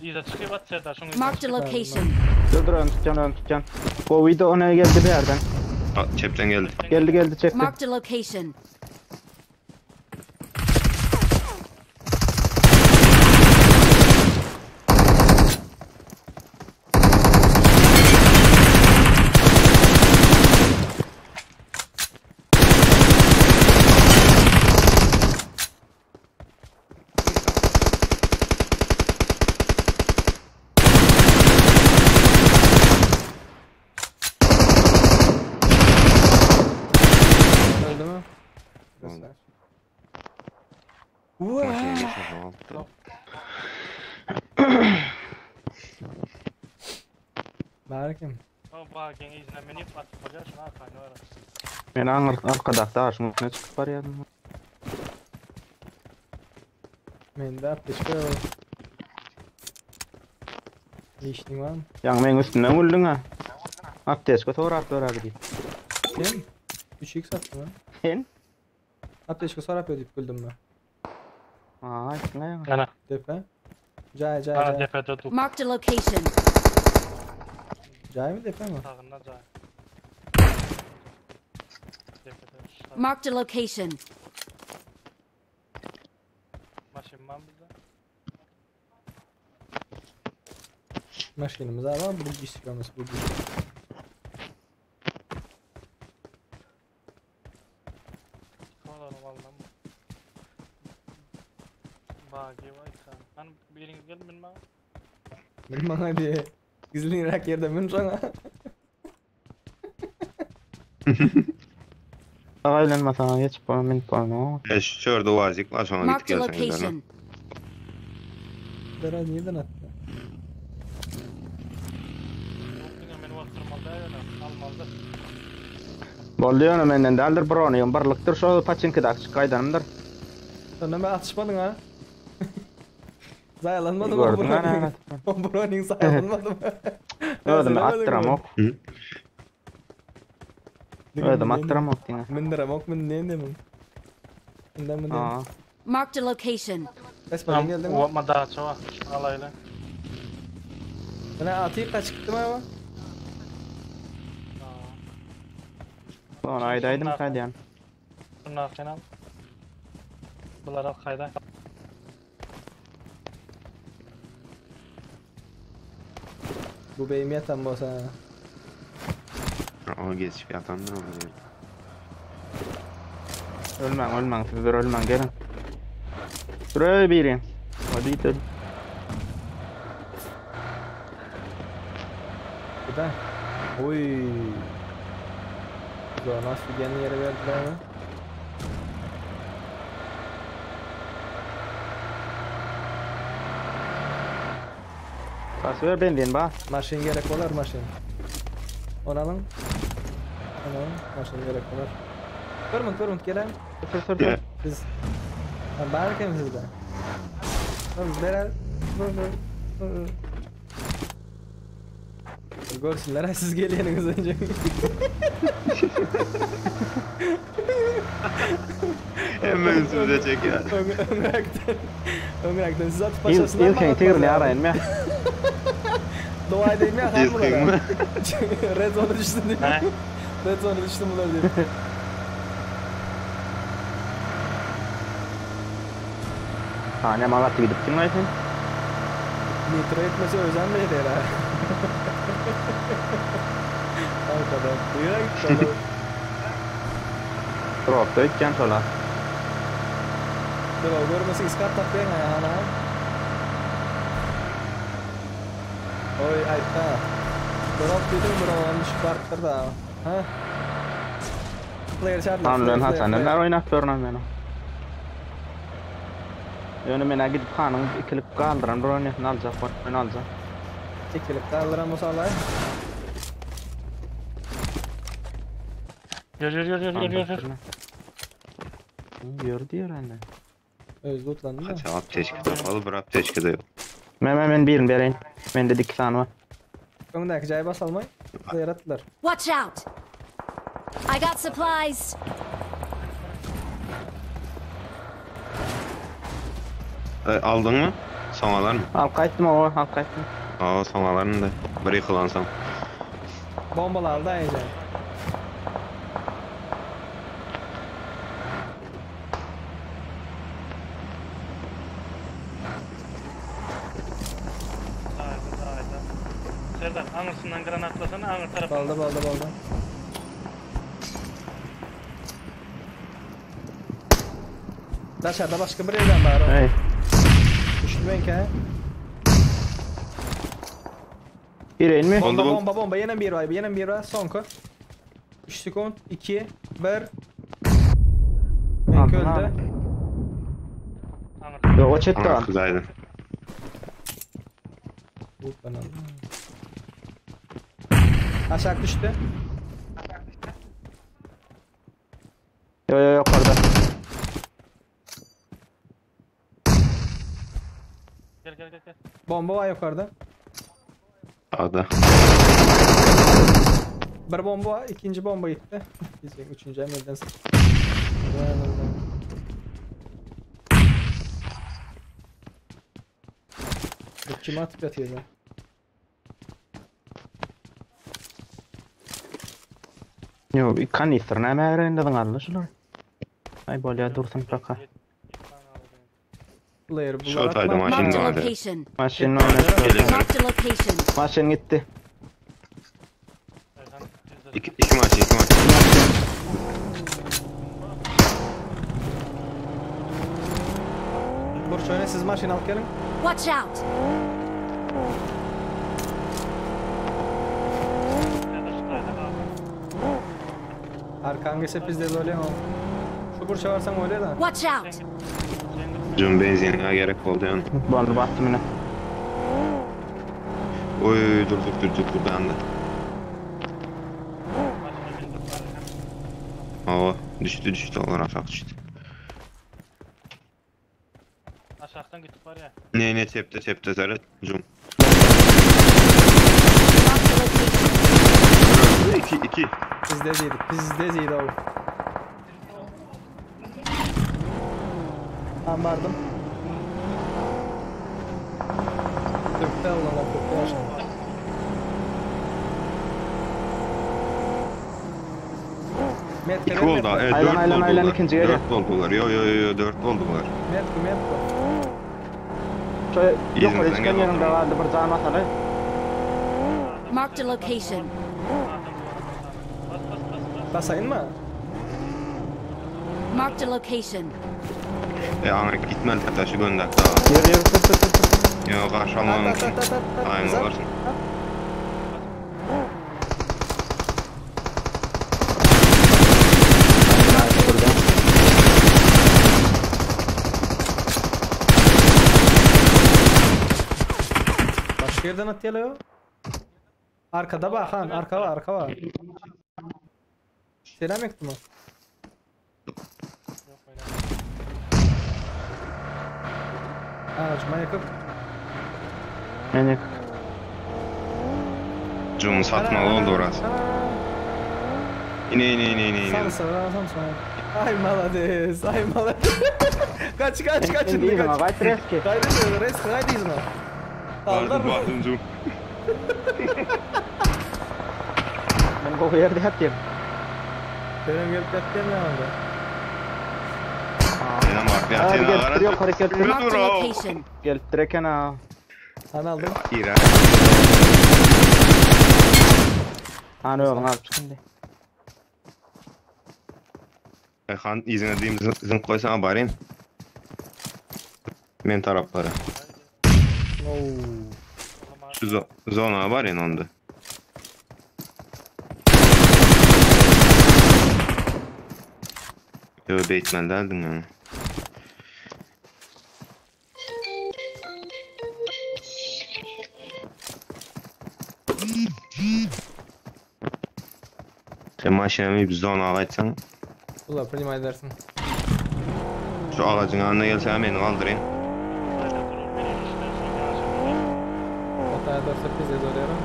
İyice çıkıyor bat Serdar şunu. Marked a location. Dur dur ön tutacağım ön tutacağım. Covid ona geldi bir yerden. Aa, çepten geldi. Geldi geldi çekti. Marked a location. Öldü mü? Oldu. Göster. Maşini geçmedi aldı. Barikim. O bagin izine minip atıp bakar şuna atayın öyle. Ben anır arkadakta şunun üstüne çıkıp var ya. Mende ateş var. Lişnin var mı? Yani ben üstünden vurdun ha. Abdest sorap dur abi. Kim? 3x attı mı? Sen? Ateş sorap ödeyip güldüm ben. Aa, ne ya? Ana. Depe. Cay cay Ana cay. depede dur. Marked a location. Cay mı depe mi? Sağında cay. Depede. Marked a location. Maşin var bizde. Maşinimiz var bu istiyoruz bu. Kovalarım vallahi. Bagi var kan. Hani biriniz gelin bilmem. Bilmem hadi. Gizli yerde min sana. Ağayla sana geç bana min bana. E, şu çörde vazik var sonra gidip Marked a gelsen gidelim. location. Dara nereden attı? Yok yine beni bastırmalı öyle. Almalı. Boldy ýöne menden däldir bronyň birlikdir şo paçinki açyk gaýdanymdyr. Sen ben atışmadın ha? Zayalanmadı mı? Gördün ha. O Browning zayalanmadı mı? Özüm attıramok. Hı? Özüm attıramok diňe. Mindiramok min ne demin? Minden min. Aa. Marked a location. Esma geldin mi? Uvatma daha çok. Alayla. Ben atayım kaç çıktım ama. Sonra aýdaýdym kaýdan. Bunlar kenan. Bunlar al kayda. Bu beyim yatan bolsa. Aa geçip yatanlar olur. Ölmäň, ölmäň, siz bir ölmäň gelin. Dur birin. Hadi gidelim. Bu da. Oy. Zona ofigenny ýere berdiler ony. Bas ber benzin bas. Maşyn gerek bolar maşyn. Ony alyň. Ony alyň. Maşyn gerek bolar. Bir minut, bir minut gelen. Sür sür sür. Siz Ha, bar eken sizde. Bir berer. Bir bir. Bir. Görsünler ha siz geleniňiz önce. Hemen üstümüze çeker. Öňräkden. Öňräkden siz atyp İl, başlasınlar. ilkin tigrini arayın mı? Dua edeyim ya han İlkin bunlara. mi? Red zone'a düştüm diye. He? Red zone'a düştüm bunlar diye. Ha ne mal atıp gidip kim sen? Nitro etmese özen bile değil ha. Arkadan. Duyura gitti adam. Drop'ta gitken sola. Dur o görmesi iskat takıyorsun ayağına. Oy ayıpta. Drop dedim bro onu çıkarttır da. Ha? Player çarptı. Han bilen Hasan neler oynap görünen men. Ýöne men gidip hanyň ikilik galdyran bir oýnasyny aljak, oýun aljak. İkilik kaldıran bu salay. Yürü yürü yürü yürü yürü yürü. Ýör diýär ende. Öz lootlandı mı? Kaça apteçki tapalı bir apteçki de yok. Men men men birini bereýin. Mende iki sany bar. Öňdäki jaý basalmay. Player attılar. Watch out! I got supplies! E, aldın mı? Son alar mı? Al gaýtdym o, al gaýtdym. Aa son alarım da. Bir yıkılansam. Bombalar aldı ayıca. Haydi haydi. Serdar aňyrsyndan granatlasana aňyr tarapyndan. Baldı baldı baldı. Dışarıda başka bir yerden var. Hey. Düştü benki ha. Gireýin mi? Oldu Bomba bu. bomba bomba yine bir var yine bir var son ko. 3 sekund 2 1 Benki Aldın öldü. abi. Aňyr. Yo, o çetdi Ana al. kızaydı. Bu ben aldım. Aşağı düştü. Yo yo yukarıda. Gel gel gel gel. Bomba var yukarıda. Sağda. Bir bomba var. ikinci bomba gitti. Diyecek üçüncü emirden sıktı. Bu kime atıp yatıyor lan? Yo, kanister näme ärendiň aldy şular. Ay bolýa dursun paka. Player bunlar Şu ataydı atma. maşın Marked a vardı. location. Maşyn oynatdy. Geliyor. Marked a location. Maşyn gitdi. Erhan bizde. İki, iki maç iki maç. Burç oyna siz maşyn alıp gelin. Watch out! Serdar şu tarafa abi. Arkan geçse biz de öyle ama. Şu burça varsan öyle da. Watch out! Sen git. Sen git. Cüm benzinine gerek oldu yani. Boldy bastım yine. Oy dur dur dur dur dur ben de. Maşyna bindik bari. Aa düştü düştü olur aşağı düştü. Aşağıdan gittik var ya. Ne ne çepte çepte seret. Cum. Marked a location. İki iki. Biz de değildik. Biz de değildik oğlum. Ben vardım. Döktü Allah'ına döktü aşağı. Metke İki oldu. Evet Aylan, dört aylan, aylan, oldular. ikinci geliyor. Dört oldular. Yo yo yo yo dört oldular. Metke metke. Şu yukarı İzmir'den çıkan gel yerinde bakalım. vardı bir can basaly. Marked a location. Adam duvara basana. Bas bas bas bas. Basayın mı? Marked a location. E ana gitmeli taşı gönder daha. Ýör ýör sür sür sür. sür. Yo karşı At almanın at için. at at at. Aynen Uzat. olarsın. At. Yerden atýarlar yo. Arkada bak han, arka var, arka var. Selam ektim o. Yok öyle. Aa, cuma yakıp. Men ýykyk. Jun satmaly oldu orası. Ine ine ine ine ine. Samsa, samsa. Ay malades, ay malades. kaç kaç kaç Indi şimdi yzyňa kaç. gaýt reski. Haydi res haydi izma. Bardım Aldılar mı? bardım Jun. Men gowy ýerde ýatýan. Benim gelip yattım ya orada. Selam bak ya Aa, sen gelip ağara duruyor, hareket ediyor. Marked Dur a o. location. Gelip direken ha. Han aldım. İra. Hany özüň alyp çyk indi. Han izine diyeyim zınk koysana barayım. Men taraflara. Oo. Şu zo zona var ya onda. Yo beytmen derdin yani. Sen maşinemi bir zona alaysan Ulan prima edersin. şu ağacın yanına gelsen beni kaldırayım. Zaten durur beni işten sonra aşağıda. Otaya da sürpriz ediyorum.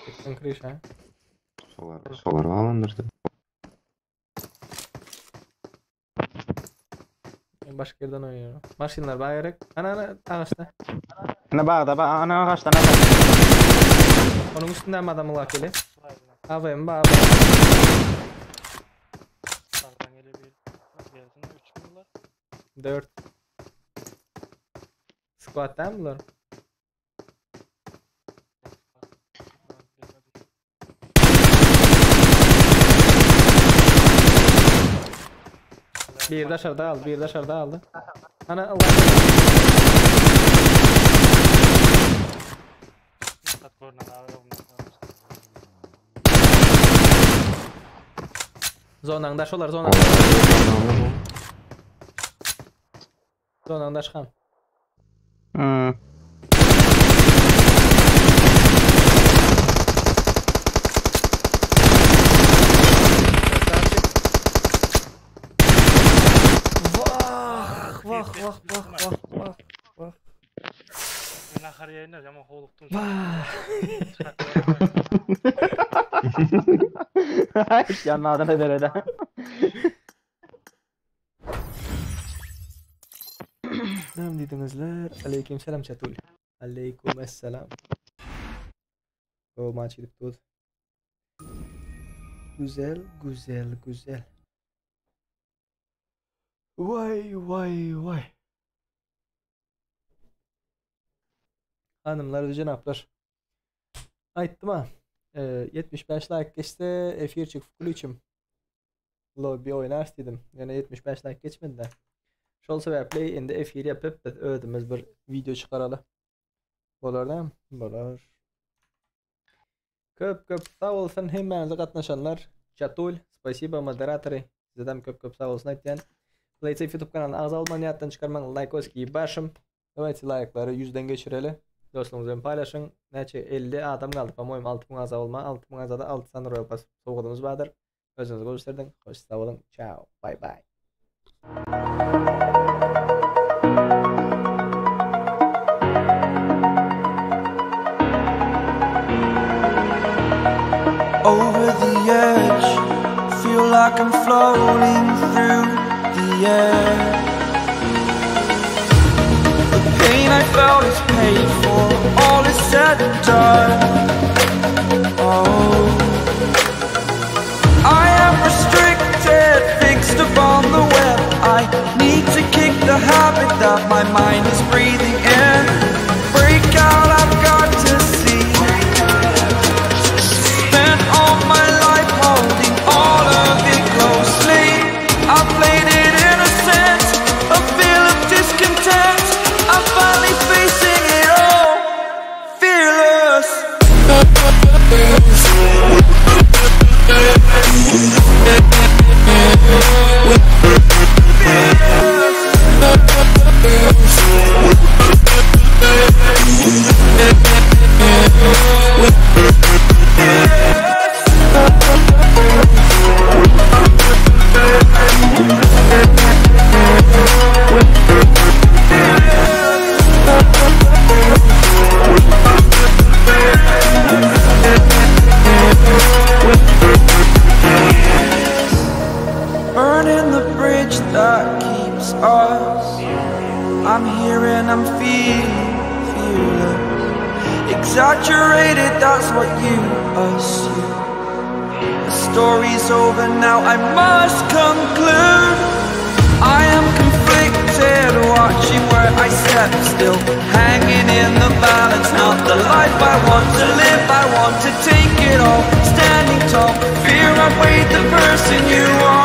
Çıktın Krişa. Solar, solar alandırdı. Ben başka yerden oynuyorum. Maşinler bana gerek. Ana ana ağaçta. Ana bagda ba ana agaçdan ana. Onun üstünden mi adamı lak eli? Aynen. AVM ba AVM. Sağdan geliyor bir. Gelsin 3 bunlar. 4. Squat'tan mı bunlar? Bir de aşağıda aldı, bir de aşağıda aldı. Ana Allah. Kat görünen abi bunlar. Zonaň daş olar, zonaň. Zonaň daş han. Hmm. Vah, vah, vah, vah, vah, vah, vah. Ben ahar yayınlar ama hoğluktum. Vah. Ýanna adana derede. Näme diýdiňizler? Aleyküm selam Çatul. Aleyküm esselam. O maç gidip dur. Güzel, güzel, güzel. Vay vay vay. Hanımlar ve cenaplar. Aýtdym ha. 75 like geçse efir çyk full Lobby oýnar diýdim. Ýöne 75 like geçmedi de. Şol sebäpli indi efir yapıp biz özümiz bir video çykaraly. Bolar da? Bolar. Köp köp sag bolsun hemmäňize gatnaşanlar. Çatul, spasibo moderatory. Sizden köp köp sag bolsun aýtýan. PlaySafe YouTube kanalyna agza bolmany ýatdan çykarmaň. Likeoski başym. Давайте like'lary 100-den geçireli. Dostlugyňyz bilen paýlaşyň. Näçe 50 adam galdy, по-моему 6000 agza bolma. 6000 agzada 6 sany Royal Pass sowgadymyz bardyr. Özüňizi görüşdirdiň. Hoş sag boluň. Ciao. Bye bye. Over the edge, feel like I'm floating through the air. The pain I felt is paid for, all is said and done. Oh, I am restricted, fixed upon the web. I need to kick the habit that my mind is breathing in. Break out, I've got to see. Spent all my life holding all of it closely. I played it innocent, a feel of discontent. I'm finally facing it all. Burning the bridge that keeps us. I'm here and I'm feeling fearless. Exaggerated, that's what you assume. The story's over now, I must conclude. I am conflicted, watching where I step still, hanging in the balance. Not the life I want to live, I want to take it all. Standing tall, fear I weighed the person you are.